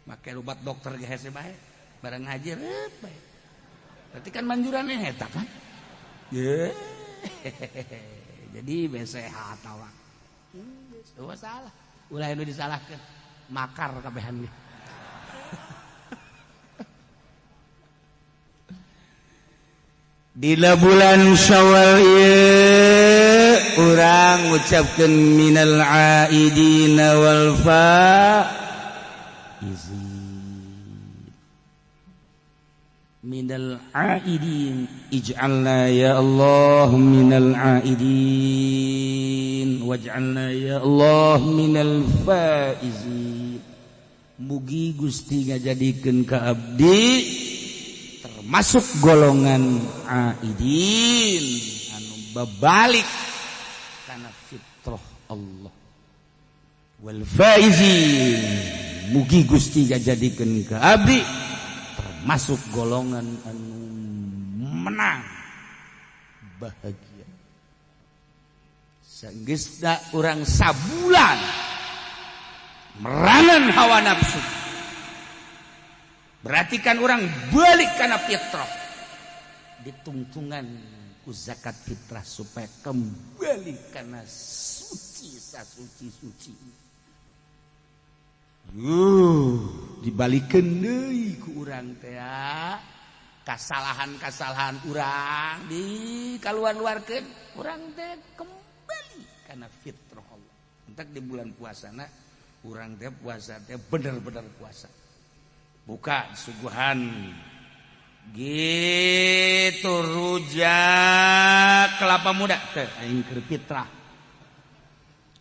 Make obat dokter ge hese bae. Barang ngaji reup bae. Berarti kan manjurannya eta kan? Ye. Jadi be sehat awak. Eueuh salah. Ulah nu disalahkeun. Makar kabehan ge. Dina bulan Syawal ieu urang ngucapkeun minal aidina wal faizin. Minal aidin, ij'alna ya Allah minal aidin, waj'alna ya Allah minal faizin. Mugi Gusti ngajadikeun ka abdi termasuk golongan aidin anu babalik kana fitrah Allah, wal faizin. Mugi Gusti ngajadikeun ka abdi masuk golongan anu menang bahagia. Sanggeusna urang sabulan merangan hawa nafsu, berarti kan urang balik kana fitrah, ditungtungan ku zakat fitrah supaya kembali kana suci sasuci-suci. Dibalikeun deui ku urang teh kasalahan-kasalahan urang di kaluar-luarkeun, urang teh kembali kana fitrah Allah. Entak di bulan puasana urang teh puasa teh bener-bener puasa. Buka suguhan gitu rujak kelapa muda teh aing keur fitrah.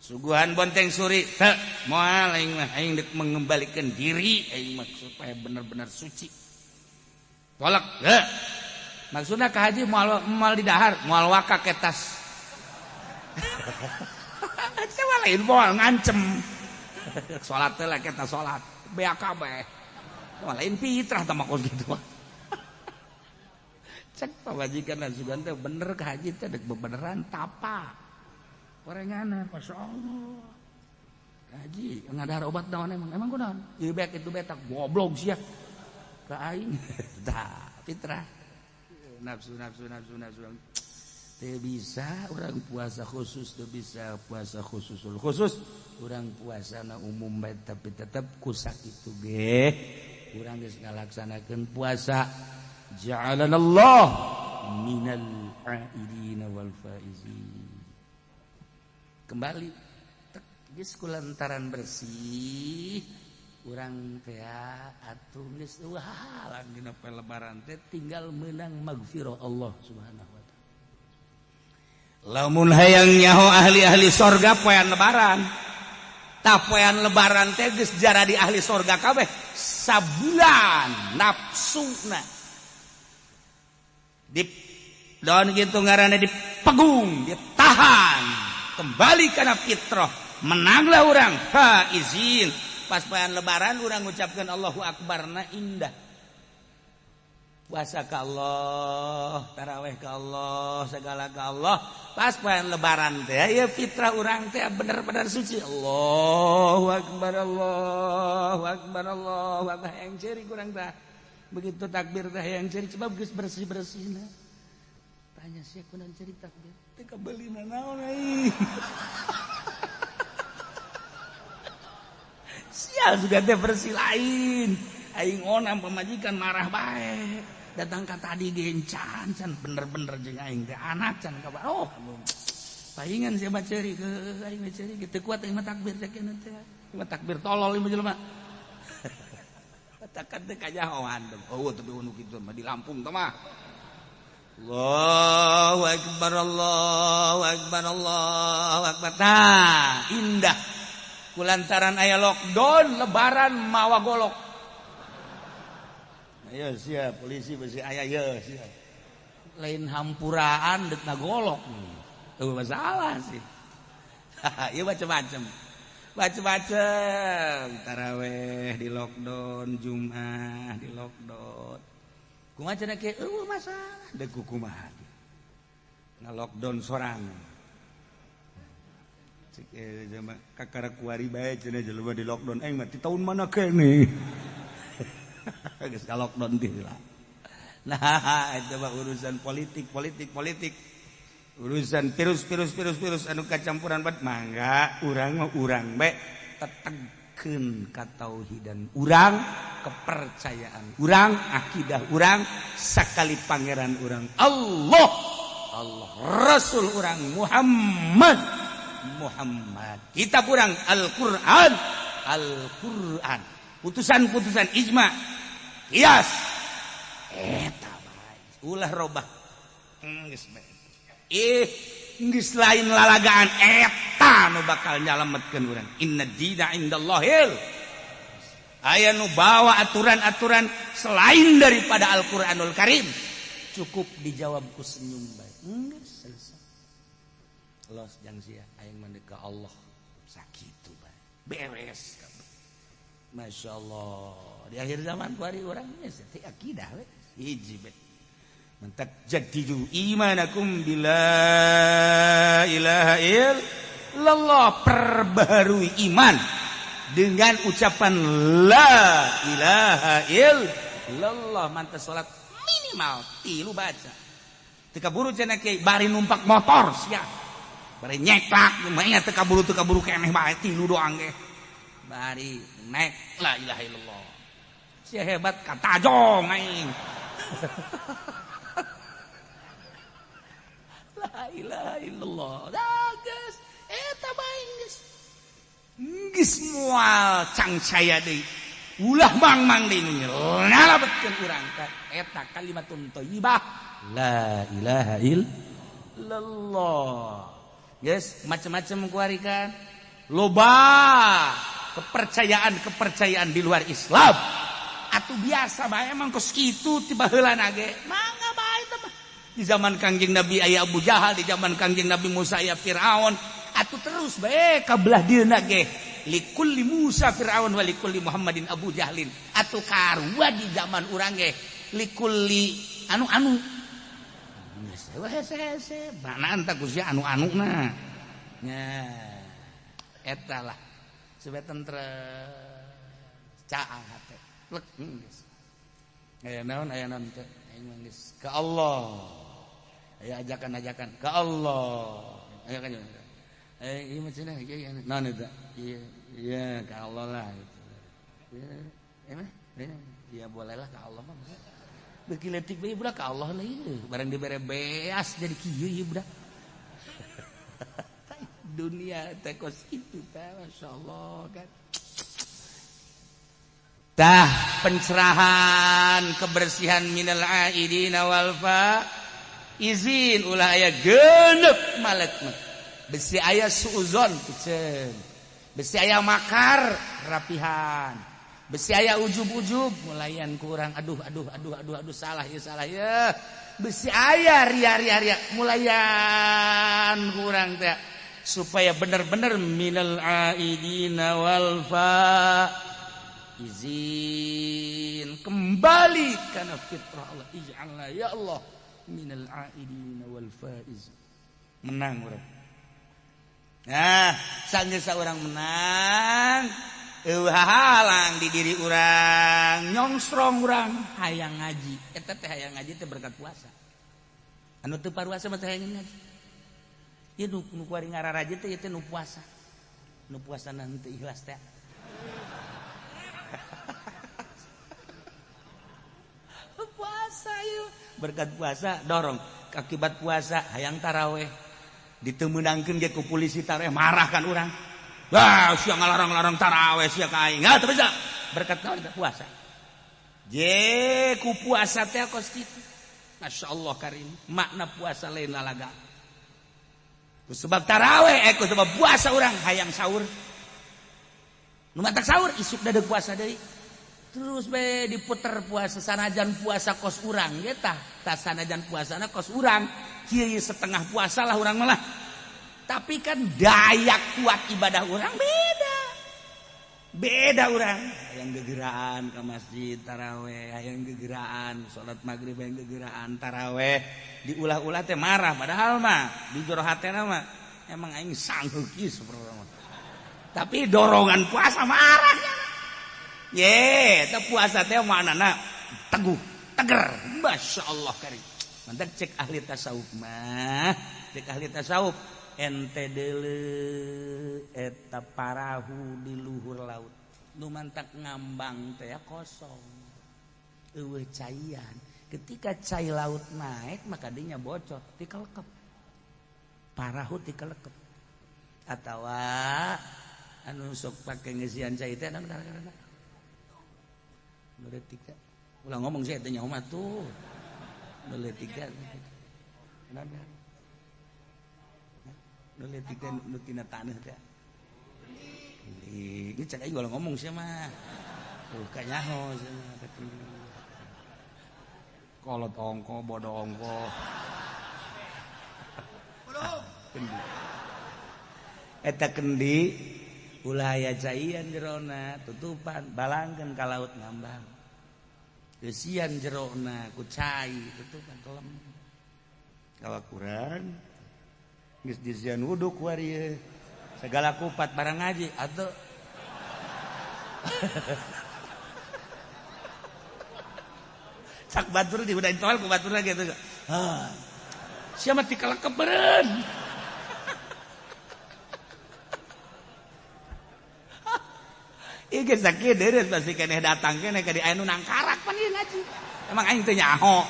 Suguhan bonteng suri teh moal aing mah, aing dek mengembalikan diri aing mah supaya benar-benar suci. Tolak heuh. Maksudna ka haji moal moal di dahar, moal waka ke tas. Saya lain moal ngancem. Salat teh lah kita salat, BAKB. Moal lain fitrah tah mah kos kitu mah. Cek pamajikan sugan teh bener ka haji teh dek bebeneran tapa. Orangana, Masya Allah. Haji, ngadahar obat naon emang? Emang kunaon? Ieu bek itu betak goblok sia. Ka aing. Tah, fitrah. Nafsu nafsu nafsu nafsu. Teu bisa urang puasa khusus, teu bisa puasa khususul khusus. Urang puasana umum bae tapi tetep ku sakitu ge. Urang geus ngalaksanakeun puasa. Ja'alanallah minal aidina wal faizin. Kembali geus kulantaran bersih urang teh atuh geus eueuh halang dina poe lebaran teh tinggal meunang magfirah Allah Subhanahu wa taala. Lamun hayang nyaho ahli-ahli sorga poean lebaran, tah poean lebaran teh geus jaradi ahli sorga kabeh sabulan nafsuna di daun kitu ngaranna dipegung, ditahan kembali karena fitrah, menanglah orang faizin. Pas poean lebaran orang ngucapkan Allahu Akbar na indah. Puasa ka Allah, taraweh ka Allah, segala ka Allah. Pas poean lebaran teh ya fitrah urang teh bener-bener suci. Allahu akbar, Allahu akbar, Allahu akbar, yang ciri kurang tah. Begitu takbir teh yang ciri coba geus bersih-bersihna. Tanya sia kunaon ciri takbir? Teu kabeulina naon euy. Sial juga teh bersih lain. Aing onam pamajikan marah bae. Datang ka tadi gencan can bener-bener jeung aing teh anak can kabar. Oh, paingan sia mah ceuri ke aing mah ceuri teu kuat aing mah takbir teh keun teh. Mah takbir tolol ieu mah jelema. Katakan teh kajahoan. Oh, tapi nu kitu mah di Lampung teh mah. Allahu akbar, Allahu akbar, Allahu akbar. Tah, indah. Kulantaran aya lockdown lebaran mawa golok. Ayo siap polisi besi aya ye siap. Lain hampuraan deuk na golok. Eueuh masalah sih. Ieu macem-macem. Macem-macem. Taraweh di lockdown, Jumat di lockdown. Kumaha cenah kieu eueuh masalah deuk kumaha. Na lockdown sorangan. Cek jelema kakara kuari bae cenah jelema di lockdown aing mah ti taun mana keneh. Geus ka lockdown teh lah. Nah, itu mah urusan politik, politik, politik. Urusan virus, virus, virus, virus anu kacampuran bat mangga urang mah urang bae tetegkeun katauhidan urang, kepercayaan urang, akidah urang, sakali pangeran urang Allah, Allah, Rasul urang Muhammad, Muhammad. Kitab urang Al-Qur'an, Al-Qur'an. Putusan-putusan ijma, kias. Eta bae. Ulah robah. Geus bae. Geus lain lalagaan eta nu bakal nyalametkeun urang. Inna dina indallahil. Aya nu bawa aturan-aturan selain daripada Al-Qur'anul Karim. Cukup dijawab ku senyum bae. Geus selesai. Los jang sia aing mah ka Allah. Sakitu bae. Beres kabeh. Masya Allah. Di akhir zaman kuari urang geus teh akidah we. Hiji bae. Mentak jadidu imanakum bila ilaha illallah, perbaharui iman dengan ucapan la ilaha illallah. Mantas salat minimal 3 baca. Teu kaburu cenah kiai bari numpak motor sia. Bari nyeklak mah teu kaburu keneh bae 3 doang ge. Bari naik la ilaha illallah. Sia hebat katajong aing. La ilaha illallah. Dah geus eta bae geus. Geus moal cangcaya deui. Ulah mang-mang deui nu nyalabetkeun urang ka eta kalimatun thayyibah la ilaha illallah. Geus macem-macem kuari kan. Loba kepercayaan-kepercayaan di luar Islam. Atuh biasa bae emang kos kitu ti baheulana ge. Mangga bae teh mah. Di zaman Kangjeng Nabi aya Abu Jahal, di zaman Kangjeng Nabi Musa aya Firaun. Atuh terus bae ka belah dieuna ge. Likulli Musa Firaun wa likulli Muhammadin Abu Jahlin. Atuh karua di zaman urang ge likulli anu-anu. Geus hese-hese, mana tah ku sia anu-anuna. Nya eta lah. Supaya tentrem caang hate. Plek geus. Aya naon teh? Aing geus ka Allah. Aya ajakan-ajakan ka Allah. Aya kan. Ieu mah cenah ieu naon eta? Ieu iya ka Allah lah gitu. Iya, ya bolehlah ka Allah mah. Beuki leutik bae budak ka Allah lah ieu. Barang dibere beas jadi kieu ieu budak. Dunia teh kos kitu teh masyaallah kan. Tah pencerahan kebersihan minal aidina wal fa izin ulah aya genep malek mah. Besi aya suuzon piceun. Besi aya makar rapihan. Besi aya ujub-ujub mulayan kurang aduh aduh aduh aduh aduh salah ya salah ya. Besi aya ria ria ria mulayan kurang teh supaya bener-bener minal aidina wal fa izin. faizin kembali kana fitrah Allah. Ij'alna ya Allah minal aidin wal faiz. Menang urang. Nah, sanggeus urang menang, eueuh halang di diri urang, nyongsrong urang hayang ngaji. Eta teh hayang ngaji teh berkat puasa. Anu teu paruasa mah teh hayang ngaji. Ieu nu kuari ngararaji teh ieu teh nu puasa. Nu puasana henteu ikhlas teh. Puasa ieu berkat puasa dorong akibat puasa hayang taraweh ditemenangkeun ge ku polisi taraweh marah kan urang. Wah, sia ngalarang-larang taraweh sia ka aing. Teu bisa. Berkat naon eta puasa. Je ku puasa teh kos kitu. Masyaallah karim, makna puasa lain lalaga. Ku sebab taraweh ku sebab puasa urang hayang sahur. Nu matak sahur isuk dadeg puasa deui. Terus be diputer puasa sanajan puasa kos urang ge tah, tah sanajan puasana kos urang, kieu setengah puasa lah urang malah. Tapi kan daya kuat ibadah urang beda. Beda urang. Hayang gegeraan ke masjid taraweh, hayang gegeraan salat maghrib, hayang gegeraan taraweh, diulah-ulah teh marah padahal mah di jero hatena mah emang aing sanggup ieu sapertona. Tapi dorongan puasa marah. Ye, teh puasa teh maknana teguh, teger. Masyaallah karim. Mantap cek ahli tasawuf mah, cek ahli tasawuf ente deuleu eta parahu di luhur laut. Nu mantak ngambang teh kosong. Eueuh caian. Ketika cai laut naik maka dinya bocor, tikelekep. Parahu tikelekep. Atawa anu sok pake ngeusian cai teh anu gara-gara. Nu leutik teh. Ulah ngomong sih teh nyaho mah tuh. Nu leutik teh. Kenapa? Nu leutik teh nu tina taneuh teh. Ini cek aing ulah ngomong sih mah. Tuh kanyaho sih mah. Kolot ongko, bodoh ongko. Kendi. Eta kendi ulah aya caian jerona tutupan balangkeun ka laut ngambang. Eusian jerona ku cai tutupan kelem. Kawakuran geus disian wudu ku ari segala kupat barang ngaji atuh. Cak batur di udah intol ku batur lagi atuh. Hah. Sia mah tikalekep beureun. Ieu geus sakieu deureus pasti keneh datang keneh ka di aya nu nangkarak pan ieu ngaji. Emang aing teu nyaho.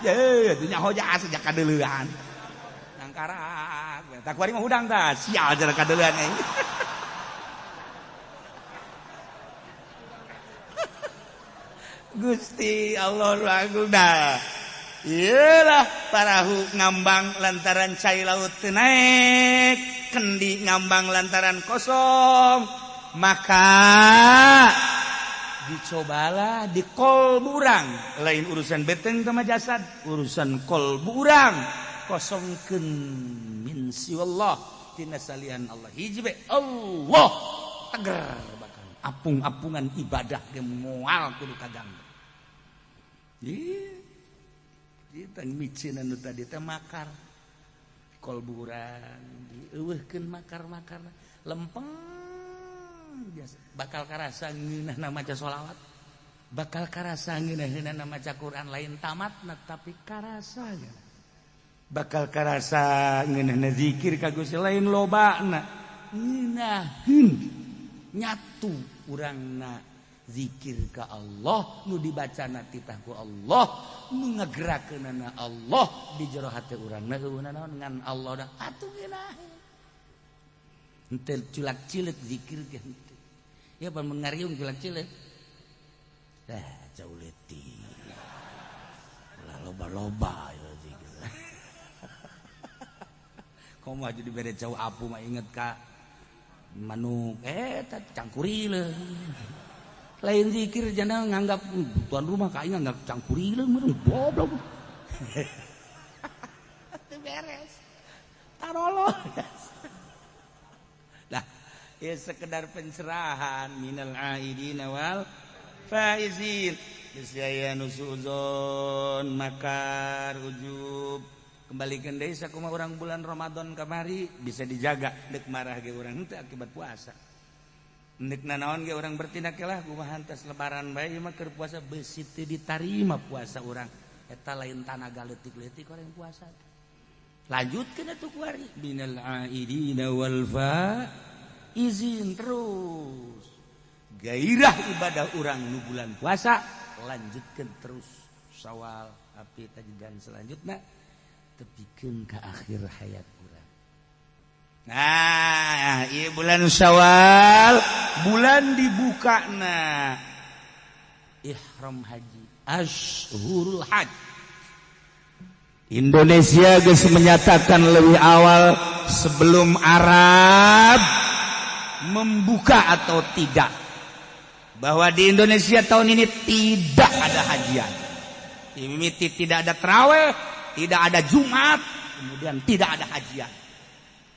Ye, teu nyaho ja sejak kadeuleuan. Nangkarak. Tak kuari mah hudang tah, sial jara kadeuleuan aing. Gusti Allah agung dah. Iyalah parahu ngambang lantaran cai laut teu naek, kendi ngambang lantaran kosong. Maka dicobalah di kolbu urang, lain urusan beteng sama jasad, urusan kolbu urang kosongkeun min siwallah tina salian Allah hiji be Allah teger bahkan apung-apungan ibadah ge moal kudu kaganggu. Ieu kita micin anu tadi teh makar kolbu urang dieuweuhkeun makar-makar lempeng biasa bakal karasa ngeunahna maca sholawat, bakal karasa ngeunahna maca Quran lain tamatna tapi karasa bakal karasa ngeunahna zikir ka Gusti lain lobana ngeunaheun nyatu urangna zikir ka Allah nu dibacana titah ku Allah nu ngagerakeunana Allah di jero hate urangna eueuh naon ngan Allah da atuh ngeunaheun henteu culak-cileuk zikir ge henteu. Ya pan mun ngariung culak-cileuk. Dah jauh leutik. Ulah loba-loba ya zikir. Komo aja dibere jauh apu mah inget ka manuk eta cangkurileung. Lain zikir jana nganggap tuan rumah ka aing nganggap cangkurileung meureun goblok. Teu beres. Tarolo. Lah, ya sekedar pencerahan minal aidina wal faizin. Geus aya nu suuzon makar ujub kembalikan deui sakumaha urang bulan Ramadan kamari bisa dijaga deuk marah ge urang henteu akibat puasa. Nek nanaon ge urang bertindak lah kumaha tas lebaran bae mah keur puasa beusi teu ditarima puasa urang. Eta lain tanaga leutik-leutik orang puasa. Lanjutkeun atuh kuari minal aidina wal faizin terus. Gairah ibadah urang nu bulan puasa lanjutkan terus Syawal api dan selanjutnya tepikeun ka akhir hayat urang. Nah, ieu bulan Syawal bulan dibukana ihram haji, ashurul hajj. Indonesia geus menyatakan lebih awal sebelum Arab membuka atau tidak bahwa di Indonesia tahun ini tidak ada hajian. Mimiti tidak ada terawih, tidak ada Jumat, kemudian tidak ada hajian.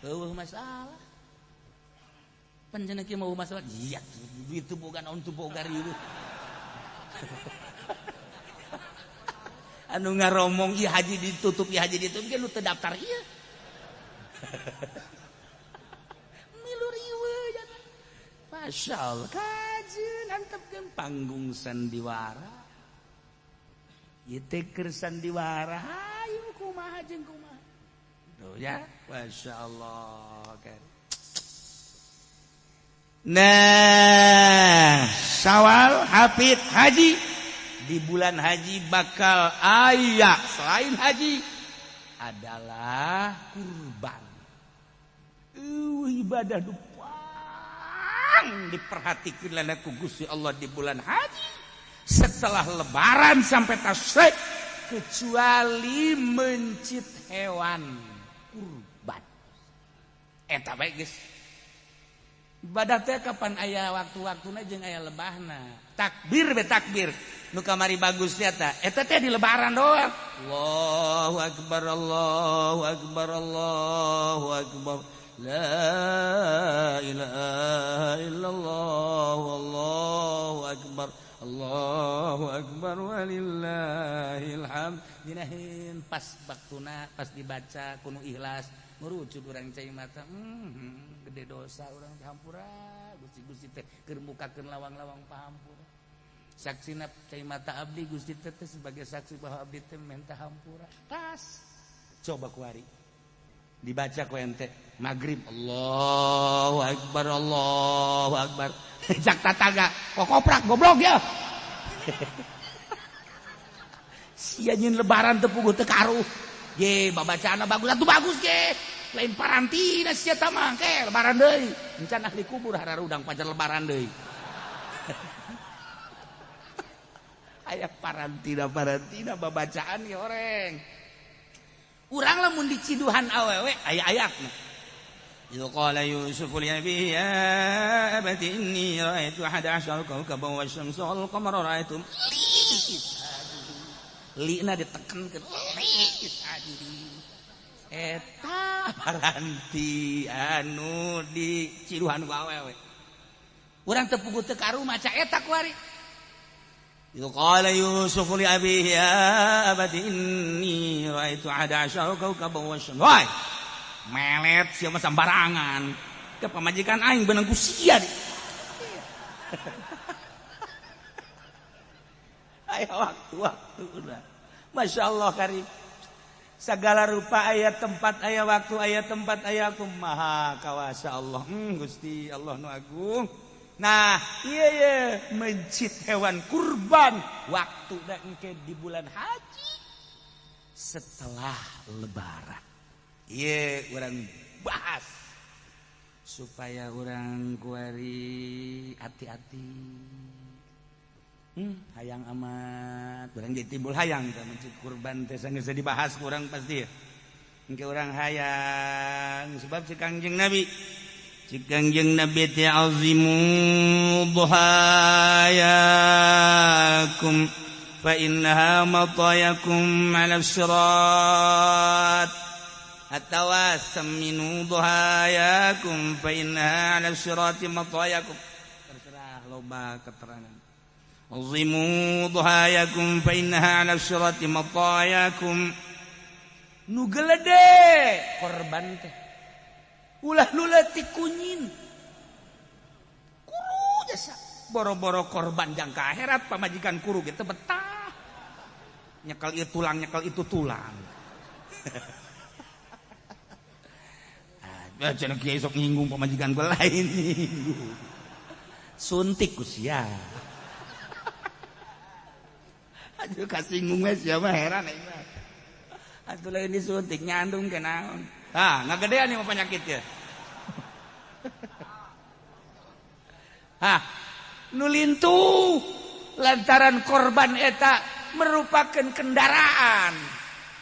Eueuh masalah. Panjenengan kieu mau masalah? Iya, itu boga naon tuh boga riweuh. Anu ngaromong ieu haji ditutup, ieu haji ditutup, ge nu teu daftar ieu. Milu riweuh jangan. Masya Allah, kajeun antepkeun panggung sandiwara. Ieu teh keur sandiwara, hayu kumaha jeung kumaha. Tuh ya, Masya Allah. Kan. Nah, Syawal hafid haji. Di bulan haji bakal aya selain haji adalah kurban. Ibadah dupang diperhatikan lana ku Gusti Allah di bulan haji setelah lebaran sampai tasyrik kecuali mencit hewan kurban. Eta bae geus. Ibadah teh kapan aya waktu-waktuna jeung aya lebahna. Takbir be takbir. Nu kamari bagus eta. Eta teh di lebaran doang. Allahu akbar, Allahu akbar, Allahu akbar. La ilaha illallah, Allahu akbar, Allahu akbar walillahil hamd. Dinahin pas waktuna pas dibaca kuno ikhlas ngurucut urang cai mata. Gede dosa urang dihampura Gusti-gusti teh keur mukakeun lawang-lawang pahampura. Saksina cai mata abdi Gusti teh sebagai saksi bahwa abdi teh minta hampura. Tas coba kuari dibaca ku ente maghrib Allahu akbar Allahu akbar. Jak tataga kokoprak goblok ya. Sia nyeun lebaran teu puguh teu karuh. Ge babacaanna bagus atuh bagus ge. Lain parantina sia tah mah ke lebaran deui. Encan ahli kubur hararudang pacar lebaran deui. Aya parantina babacaan ge oreng. Urang lamun diciduhan awewe aya ayatna. Idz qala Yusuf li abihi ya abati inni ra'aitu 11 kawkaban wasyamsa wal qamara ra'aitum li lina ditekankeun li sajidin. Eta paranti anu diciduhan ku awewe. Urang teu puguh teu karu maca eta kuari. Idz qala Yusuf li abihi ya abati inni ra'aitu 11 kawkaban wasyamsa. Woi, melet sia mah sambarangan. Ke pamajikan aing beunang ku sia. Aya waktu-waktu udah. Masya Allah karim. Segala rupa ayat tempat aya waktu aya tempat aya aku maha kawasa Allah. Gusti Allah nu agung. Nah, iya iya mencit hewan kurban waktu dan engke di bulan haji setelah lebaran. Iya, urang bahas supaya urang kuari hati-hati. Hayang amat, urang jadi timbul hayang teh mencit kurban teh sanggeus dibahas kurang pasti. Engke urang hayang sebab si Kangjeng Nabi Cikangjeng Nabi ta'azimu dhuhayakum fa innaha matayakum 'ala sirat atawa saminu dhuhayakum fa innaha 'ala sirati matayakum. Terserah loba keterangan. Azimu dhahayakum fa innaha 'ala sirati matayakum. Nu gelede korban teh. Ulah nu leutik kunyin. Kuru jasa. Boro-boro korban jangka akhirat pamajikan kuru ge teu betah. Nyekel ieu tulang, nyekel itu tulang. Ah, cenah kiai sok nyinggung pamajikan gua lain nyinggung. Suntik ku sia. Aduh kasinggung we sia mah heran aing mah. Atuh lain disuntik nyandung ke naon. Ah, ngagedean ieu mah penyakit ya. Hah, nu lintuh lantaran korban eta merupakan kendaraan.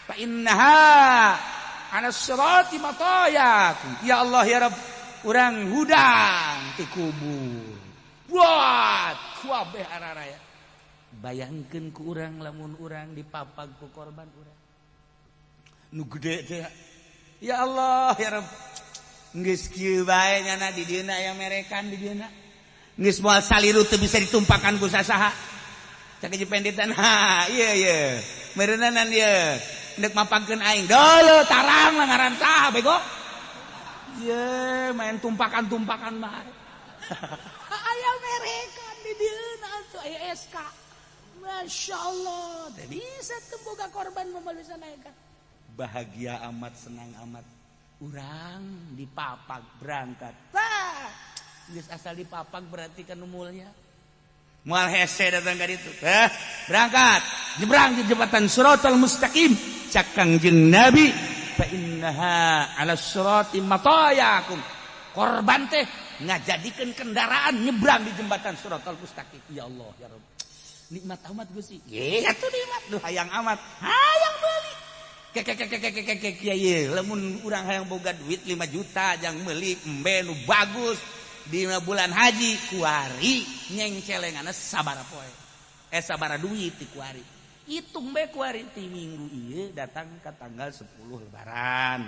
Fa innaha 'ala sirati matayakum. Ya Allah ya Rabb, urang hudang ti kubur. Buat kuabeh araraya. Bayangkeun ku urang lamun urang dipapag ku korban urang. Nu gede teh. Ya Allah ya Rabb. Geus kieu bae nyana di dieuna aya merekan di dieuna. Geus moal saliru teu bisa ditumpakan ku sasaha. Cak jipenditan ha ieu ieu. Meureunanan ieu. Ndek mapagkeun aing. Deuleu tarang lah ngaran saha bego. Ye main tumpakan-tumpakan bae. Aya merekan di dieuna atuh aya SK. Masya Allah, teu bisa teu boga korban moal bisa naekan. Bahagia amat, senang amat. Urang dipapag berangkat. Tah, geus asal dipapag berarti kan nu mulya. Moal hese datang ka ditu. Berangkat, nyebrang di jembatan Siratal Mustaqim. Cak Kangjeng Nabi, fa innaha 'ala sirati matayakum. Korban teh ngajadikeun kendaraan nyebrang di jembatan Siratal Mustaqim. Ya Allah ya Rabb. Nikmat amat Gusti. Ye atuh nikmat duh hayang amat. Hayang meuli. Kekekekekekek kiai lamun urang hayang boga duit 5 juta jang meuli embe nu bagus di bulan haji kuari nyengcelenganna sabaraha poe. Sabaraha duit di kuari. Hitung bae kuari ti minggu ieu datang ka tanggal 10 lebaran.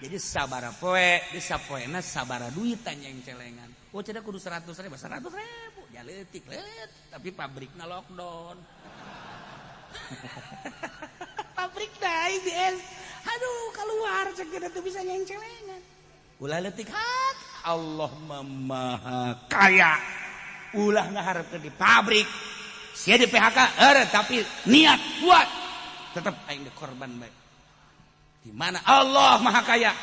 Jadi sabaraha poe di sapoena sabaraha duit nyengcelengan. Oh cenah kudu 100 ribu, 100 ribu. Ya leutik leutik, tapi pabrikna lockdown. Pabrikna IBS. Aduh keluar cek teu bisa nyengcelengan. Ulah leutik hak Allah Maha Kaya. Ulah ngaharepkeun di pabrik. Sia di PHK, tapi niat kuat. Tetep aing korban bae. Di mana Allah Maha Kaya.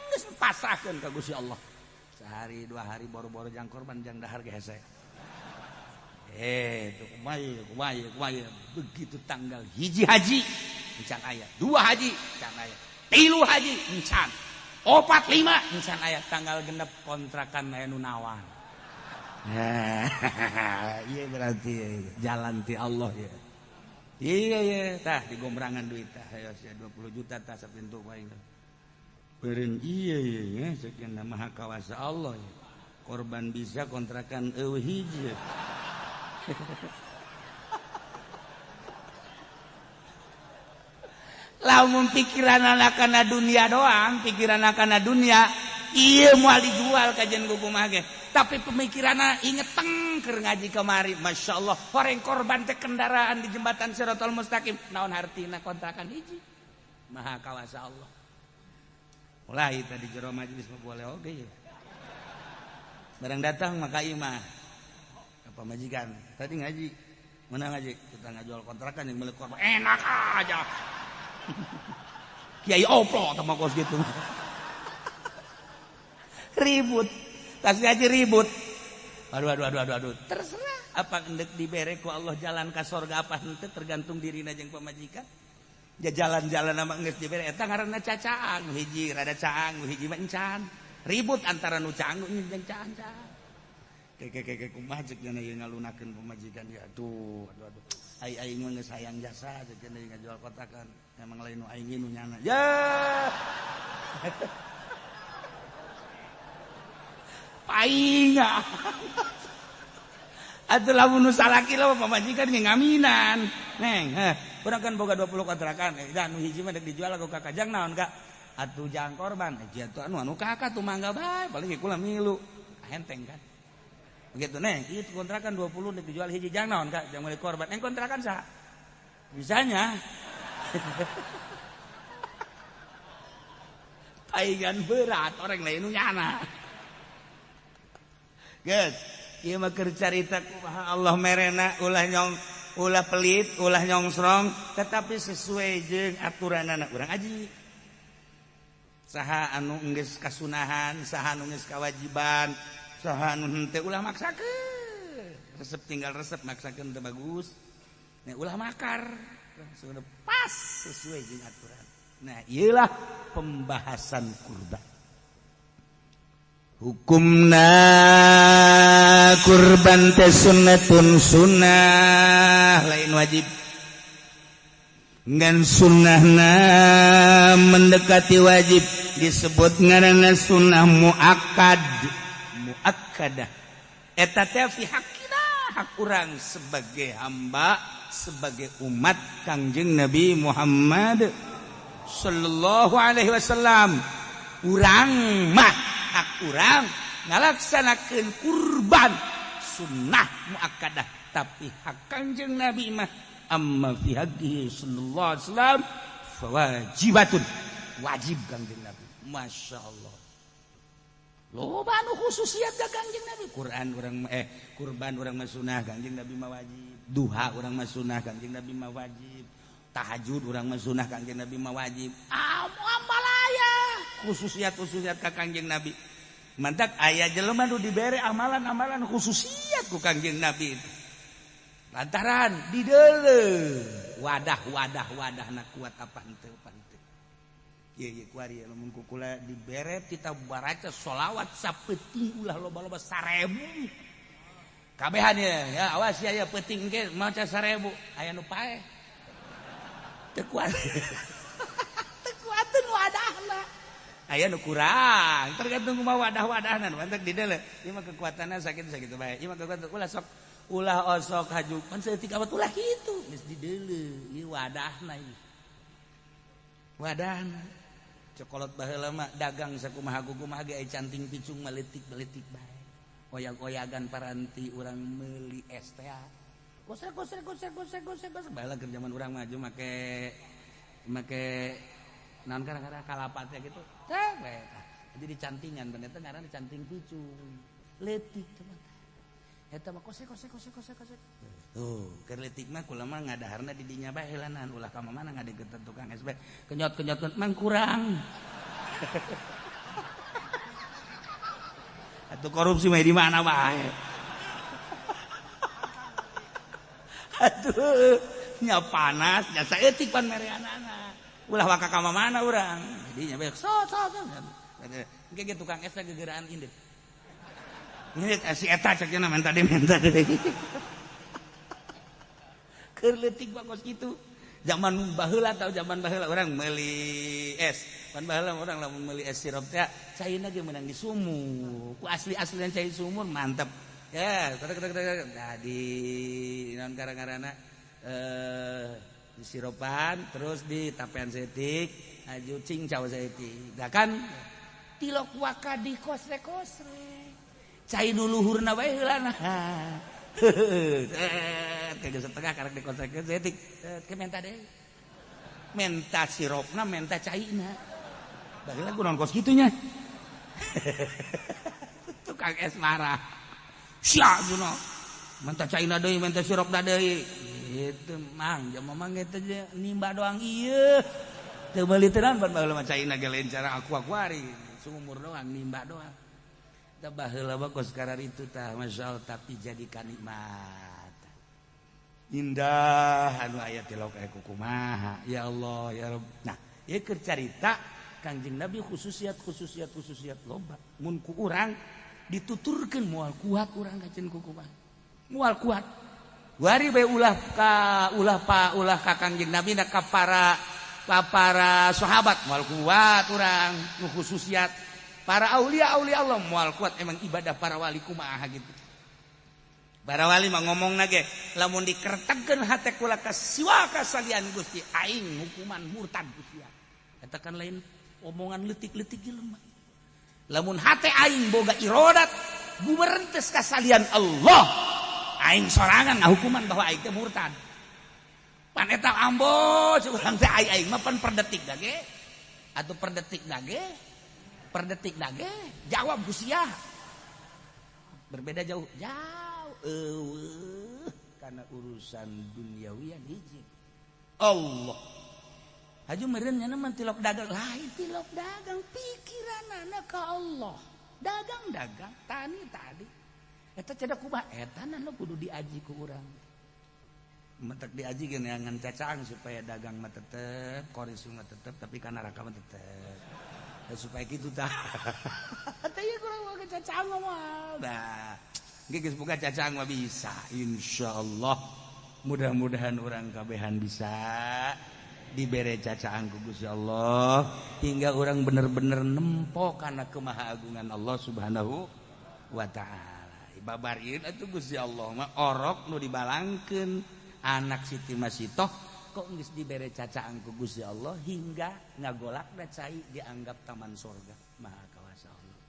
Geus pasrahkeun ka Gusti Allah. Sehari dua hari boro-boro jang korban jang dahar ge hese. Tuh kumaha begitu tanggal hiji haji encan aya, dua haji encan aya, tilu haji encan, opat lima encan aya, tanggal genep kontrakan aya nu nawar. Iya berarti jalan ti Allah ya. Iya iya tah digombrangan duit tah ayo sia 20 juta tah sapintu aing. Beureun iya iya sekian maha kawasa Allah ya. Korban bisa kontrakan eueuh hiji. Lamun pikiran kana dunia doang, pikiran kana dunia ieu moal dijual kajian kumaha ge. Tapi pemikiranna inget teng keur ngaji kamari, masyaallah horeng korban teh kendaraan di jembatan Siratal Mustaqim. Naon hartina kontrakan hiji. Maha kawasa Allah. Mulai tadi jero majelis mah boleh oge ya. Barang datang maka imah. Apa majikan? Tadi ngaji. Mana ngaji? Kita ngajual kontrakan yang milik korban. Enak aja. Kiai oplo sama kos gitu. Ribut. Tas ngaji ribut. Aduh aduh aduh aduh aduh. Terserah apa endek dibere ku Allah jalan ka sorga apa henteu tergantung dirina jeung pamajikan. Ja jalan-jalan sama geus dibere eta ngaranna cacaang hiji rada caang hiji mah encan. Ribut antara nu caang jeung caang. Keke kumaha ceuk nya ieu ngalunakeun pamajikan ya aduh aduh aduh. Ai aing mah geus hayang jasa ceuk nya ngajual kotakan. Emang lain nu aing nu nyana. Ya. Painga. Atuh lamun nu salaki mah pamajikan ge ngaminan. Neng, heh, urang kan boga 20 kontrakan. Da nu hiji mah dek dijual ku kakak jang naon ka? Atuh jang korban. Atuh anu anu kakak tuh mangga bae, paling ge kula milu. Henteng kan. Begitu neng, itu kontrakan 20 dijual hiji jang naon Kak, jang meuli korban. Neng kontrakan saha? Bisanya. Paingan berat orang lain nu nyana. Geus, ieu mah keur carita kumaha Allah merena ulah nyong ulah pelit, ulah nyongsrong, tetapi sesuai jeung aturanana urang aji. Saha anu geus kasunahan, saha anu geus kawajiban, saha anu henteu ulah maksakeun. Resep tinggal resep maksakeun teu bagus. Nah, ulah makar. Sudah pas sesuai jeung aturan. Nah, iyalah pembahasan kurban. Hukumna kurban teh sunnatun sunnah lain wajib. Ngan sunnahna mendekati wajib disebut ngaranna sunnah muakkad. Muakkadah. Eta teh fi haqqina, hak urang sebagai hamba, sebagai umat Kangjeng Nabi Muhammad sallallahu alaihi wasallam. Urang mah hak urang ngalaksanakeun kurban sunnah muakkadah, tapi hak Kangjeng Nabi mah amma fi haqqihi sallallahu alaihi wasallam fawajibatun, wajib Kangjeng Nabi. Masya Allah, loba anu khususiat ka Kangjeng Nabi. Quran urang kurban urang mah sunnah, Kangjeng Nabi mah wajib. Duha urang mah sunnah, Kangjeng Nabi mah wajib. Tahajud urang mah sunnah, Kangjeng Nabi mah wajib. Amalaya khususiat-khususiat ka Kangjeng Nabi. Mantak aya jelema nu dibere amalan-amalan khususiat ku Kangjeng Nabi itu. Lantaran dideuleu wadah-wadah wadahna kuat apa henteu apa henteu. Ieu ieu kuari lamun ku kula dibere kita baraca sholawat sapeuting ulah loba-loba 1000. Kabehan ya, ya awas ya ya peuting ge maca 1000 aya nu paeh. Teu kuat. Teu kuateun wadahna. Aya nu kurang, tergantung kumaha wadah-wadahna. Mantak dideuleu ieu mah kekuatanna sakitu sakitu bae. Ieu mah kekuatan ulah sok ulah osok haju pan saeutik awat ulah kitu geus dideuleu ieu wadahna ieu. Wadahna. Cokolot baheula mah dagang sakumaha kumaha ge canting picung mah leutik-leutik bae. Oyag-oyagan paranti urang meuli es teh. Gosek gosek gosek gosek gosek gosek baheula keur zaman urang maju make make naon kadang-kadang kalapa teh gitu. Teh bae tah. Jadi dicantingan bener teh ngaranna dicanting picung. Leutik teh mah. Eta mah kosek kosek kosek kosek kosek. Tuh, keur leutik mah kula mah ngadaharna di dinya bae heulanan ulah ka mana ngadeukeutan tukang es bae. Kenyot-kenyot mang kurang. Atuh korupsi mah di mana bae. Atuh nya panas nya saeutik pan mereanana. Ulah waka ka mana urang. Jadi nya bae so so so. Engke ge tukang es teh gegeraan indit. Ini si eta cek nya minta deui. Keur leutik bagus kitu. Zaman baheula atau zaman baheula urang meuli es. Pan baheula urang lamun meuli es sirup teh caina ge meunang di sumur. Ku asli-aslian cai sumur mantep. Ya, nah di naon karang-karana di sirupan terus di tapean setik, aju cincau setik. Da kan tilok waka di kosre-kosre. Cai nu luhurna bae heulana. Kayak setengah karek dikosrekeun setik. Ke menta deui. Menta sirupna, menta caina. Baheula kunaon kos kitu nya. Tukang es marah. Sia cenah. Menta caina deui, menta sirupna deui. Gitu mang, jam mamang eta nimba doang ieu. Teu meuli teh naon pan baheula mah caina ge lain cara aku-akuari. Sumur doang nimba doang. Tah baheula mah kos karar itu tah masyaallah tapi jadi kanikmat. Indah anu aya tilok aya kumaha. Ya Allah ya Rabb. Nah, ieu keur carita Kangjeng Nabi khususiat khususiat khususiat loba. Mun ku urang dituturkeun moal kuat urang kaceun ku kumaha. Moal kuat. Wari bae ulah ka ulah pa ulah ka Kangjeng Nabi na ka para sahabat moal kuat urang nu khususiat. Para aulia aulia Allah moal kuat emang ibadah para wali kumaha gitu. Para wali mah ngomongna ge lamun dikertegkeun hate kula ka siwa ka salian Gusti aing hukuman murtad Gusti. Eta kan lain omongan leutik-leutik jelema. Lamun hate aing boga irodat Guberentes kasalian Allah. Aing sorangan ngahukuman bahwa aing teh murtad. Pan eta ambo urang teh aing mah pan per detik dage. Atau per detik dage. Per detik dage jawab ku sia. Berbeda jauh. Jauh eueuh karena urusan duniawian hiji. Allah. Haju meureun nya mah tilok dagang lain tilok dagang pikiranana ka Allah. Dagang-dagang tani tadi. Eta cedak kumaha eta nu kudu diaji ku urang. Mentek diaji ge neangan cacang supaya dagang mah tetep, koris mah tetep, tapi kana neraka mah tetep. Ya, supaya kitu tah. Teh ieu kurang mah cacang mah. Nah, geus boga cacang mah bisa insyaallah. Mudah-mudahan urang kabehan bisa dibere cacaan ku Gusti Allah hingga orang bener-bener nempo karena kemahaagungan Allah Subhanahu wa ta'ala. Babar ieu atuh Gusti Allah mah orok nu dibalangkeun anak Siti Masitoh kok geus dibere cacaan ku Gusti Allah hingga ngagolakna cai dianggap taman sorga. Maha kawasa Allah.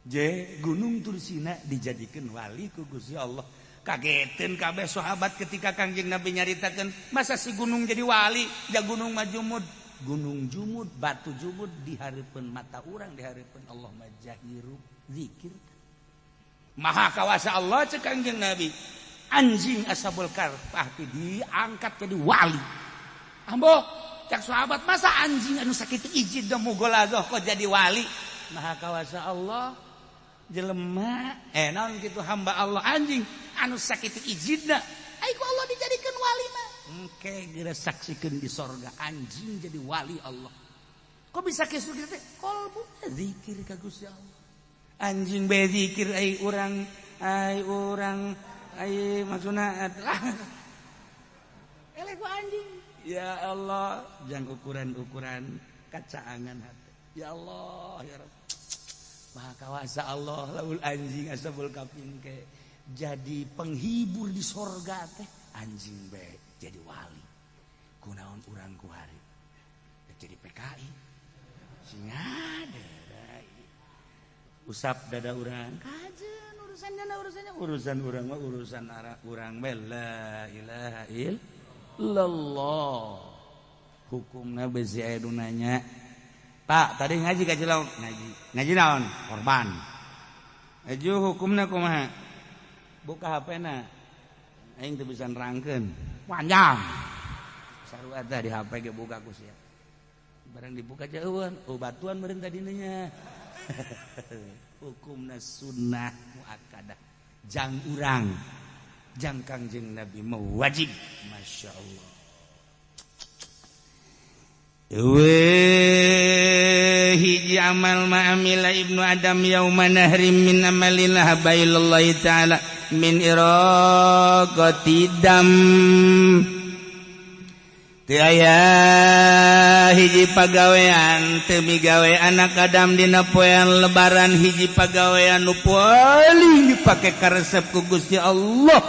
Je Gunung Tursina dijadikeun wali ku Gusti Allah. Kagetin kabeh sahabat ketika Kangjeng Nabi nyaritakeun masa si gunung jadi wali, ja gunung mah jumud, gunung jumud, batu jumud di hareupeun mata urang, di hareupeun Allah mah jahiru zikir. Maha kawasa Allah cek Kangjeng Nabi, anjing Ashabul Kahfi diangkat jadi wali. Ambo cek sahabat masa anjing anu sakitu izin da mugolagoh kok jadi wali? Maha kawasa Allah jelema naon kitu hamba Allah anjing anu sakitu ijidna ai ku Allah dijadikeun wali mah engke geura saksikeun di sorga anjing jadi wali Allah. Kok bisa kitu teh? Kolbu zikir ka Gusti Allah. Anjing bae zikir ai urang ai maksudna eleh ku anjing. Ya Allah, jang ukuran-ukuran kacaangan hati. Ya Allah, ya Rabb. Maha kawasa Allah laul anjing Ashabul Kahfi ke jadi penghibur di sorga teh anjing bae jadi wali. Kunaon urang kuari jadi PKI sing ada usap dada urang kajen urusannya urusan urang mah urusan urang bae la ilaha illallah. Hukumna besi aya nu nanya, Pak, tadi ngaji ka Cilok, ngaji. Ngaji naon? Korban. Aju hukumna kumaha? Buka HP-na. Aing teu bisa nerangkeun. Panjang. Sarua teh di HP ge buka ku sia. Barang dibuka jauhan, oh batuan meureun tadina nya. Hukumna sunnah muakkadah. Jang urang, jang Kangjeng Nabi mah wajib. Masya Allah. Hiji amal ma'amila Ibnu Adam yauma nahrim min amalin habaillahi ta'ala min iraqati dam. Teu aya hiji pagawean teu migawe anak Adam dina poean lebaran hiji pagawean nu paling dipake karesep ku Gusti Allah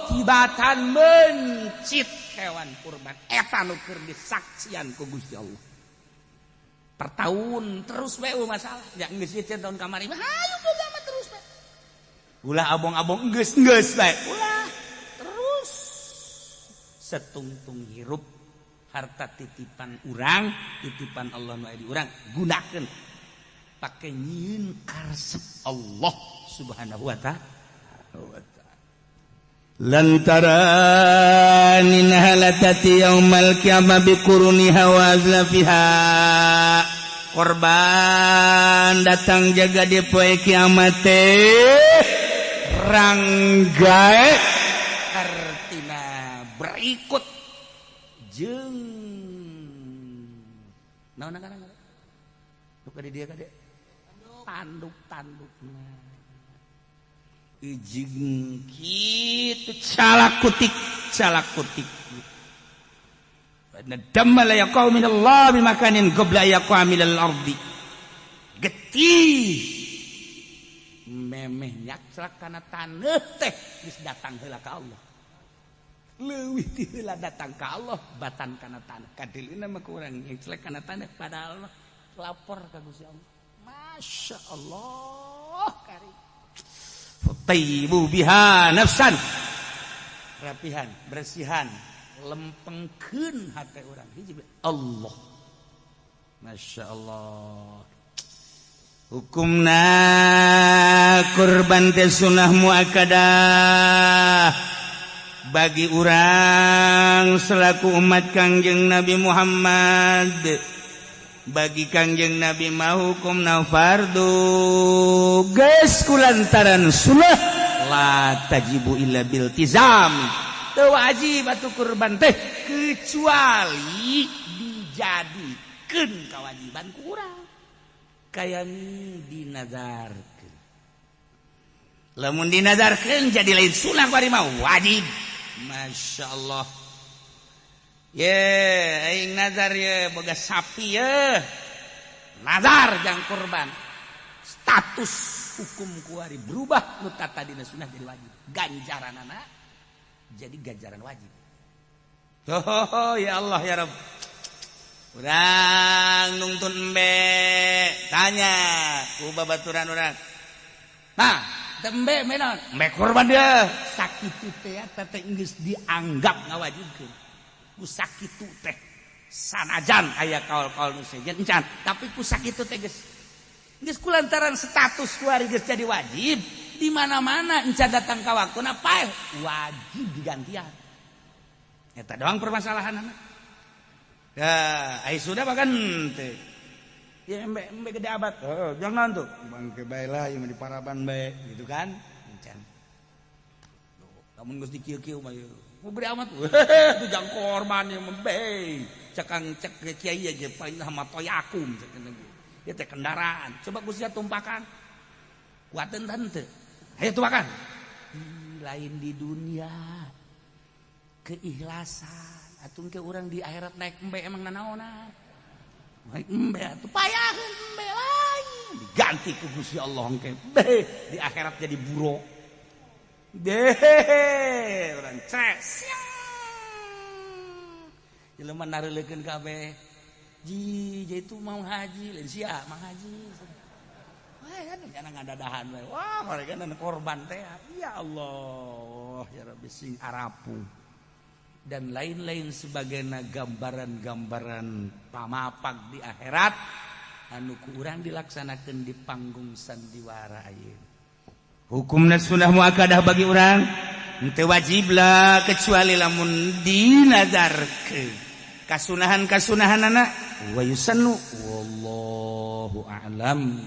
tibatan mencit hewan kurban eta nu keur disaksian ku Gusti Allah. Per tahun terus we masalah. Ya geus ieu tahun kamari mah hayu boga mah terus we. Ulah abong-abong geus-geus bae. Ulah terus setungtung hirup harta titipan urang, titipan Allah nu aya di urang gunakeun pake nyieun karesep Allah Subhanahu wa ta'ala. Lantaran inhalatati yaumal qiyamah biquruniha wa azlafiha. Korban datang jaga di poe kiamat teh ranggae artina berikut jeung naon ngaranna nu ka di dieu ka tanduk-tandukna ijing kitu calak kutik nadamma la yaqau minallah bimakanin qabla yaqa minal ardi getih memeh nyakslak kana taneuh teh geus datang heula ka Allah leuwih ti heula datang ka Allah batan kana taneuh kadilina mah kurang nyakslak kana taneuh padahal lapor ka Gusti Allah. Masya Allah karim. Tayyibu biha nafsan, rapihan, bersihan, lempengkeun hate urang hiji Allah. Masya Allah. Hukumna kurban teh sunah muakkadah bagi urang selaku umat Kangjeng Nabi Muhammad. Bagi Kangjeng Nabi mah hukumna fardu, geus kulantaran sunnah la tajibu illa biltizam. Teu wajib atuh kurban teh kecuali dijadikeun kewajiban ku urang, kaya dinazarkeun. Lamun dinazarkeun jadi lain sunah, bari mah wajib. Masya Allah. Ye, aing nazar ye boga sapi ye. Nazar jang kurban. Status hukum kuari berubah, nu tadina sunah jadi wajib. Ganjaran anak jadi ganjaran wajib. Oh, ya Allah, ya Rabb. Urang nungtun embe, tanya ku babaturan urang. Nah, embe menon, embe kurban dia. Sakitu teh teh geus dianggap ngawajibkeun. Ku sakitu teh sanajan aya kaul-kaul nu sejen encan, tapi ku sakitu teh geus geus kulantaran status kuari geus jadi wajib di mana-mana, encan datang ka waktuna paeh wajib digantian. Eta doang permasalahan anak. Ya, ai sudah bahkan teh. Ya embe embe gede abat. Oh, jangan tuh. Bangke bae lah ieu di paraban bae gitu kan. Encan. Lamun geus dikieu-kieu mah ieu. Mau gede amat. Tuh jang korban ieu mah bae. Cekang cek kiai aja paling sama toyakum cek. Ieu teh kendaraan. Coba ku sia tumpakan. Kuateun teu? Hayo tumpakan. Lain di dunia. Keikhlasan. Atuh ke urang di akhirat naik embe emang nanaonan. Naik embe atuh payaheun embe lain. Diganti ku Gusti Allah engke. Be di akhirat jadi buruk. Deh, urang cres. Jelema nareulekeun kabeh. Ji, itu mau haji, lain sia mang haji. Wah, kan jangan ngadadahan we. Wah, mereka korban teh. Ya Allah, ya Rabbi sing arapu. Dan lain-lain sebagainya gambaran-gambaran pamapak di akhirat anu ku urang dilaksanakan di panggung sandiwara ayeuna. Hukumna sunnah muakkadah bagi urang henteu wajib lah kecuali lamun dinazarkeun. Kasunahan-kasunahanana wa yusannu, wallahu a'lam.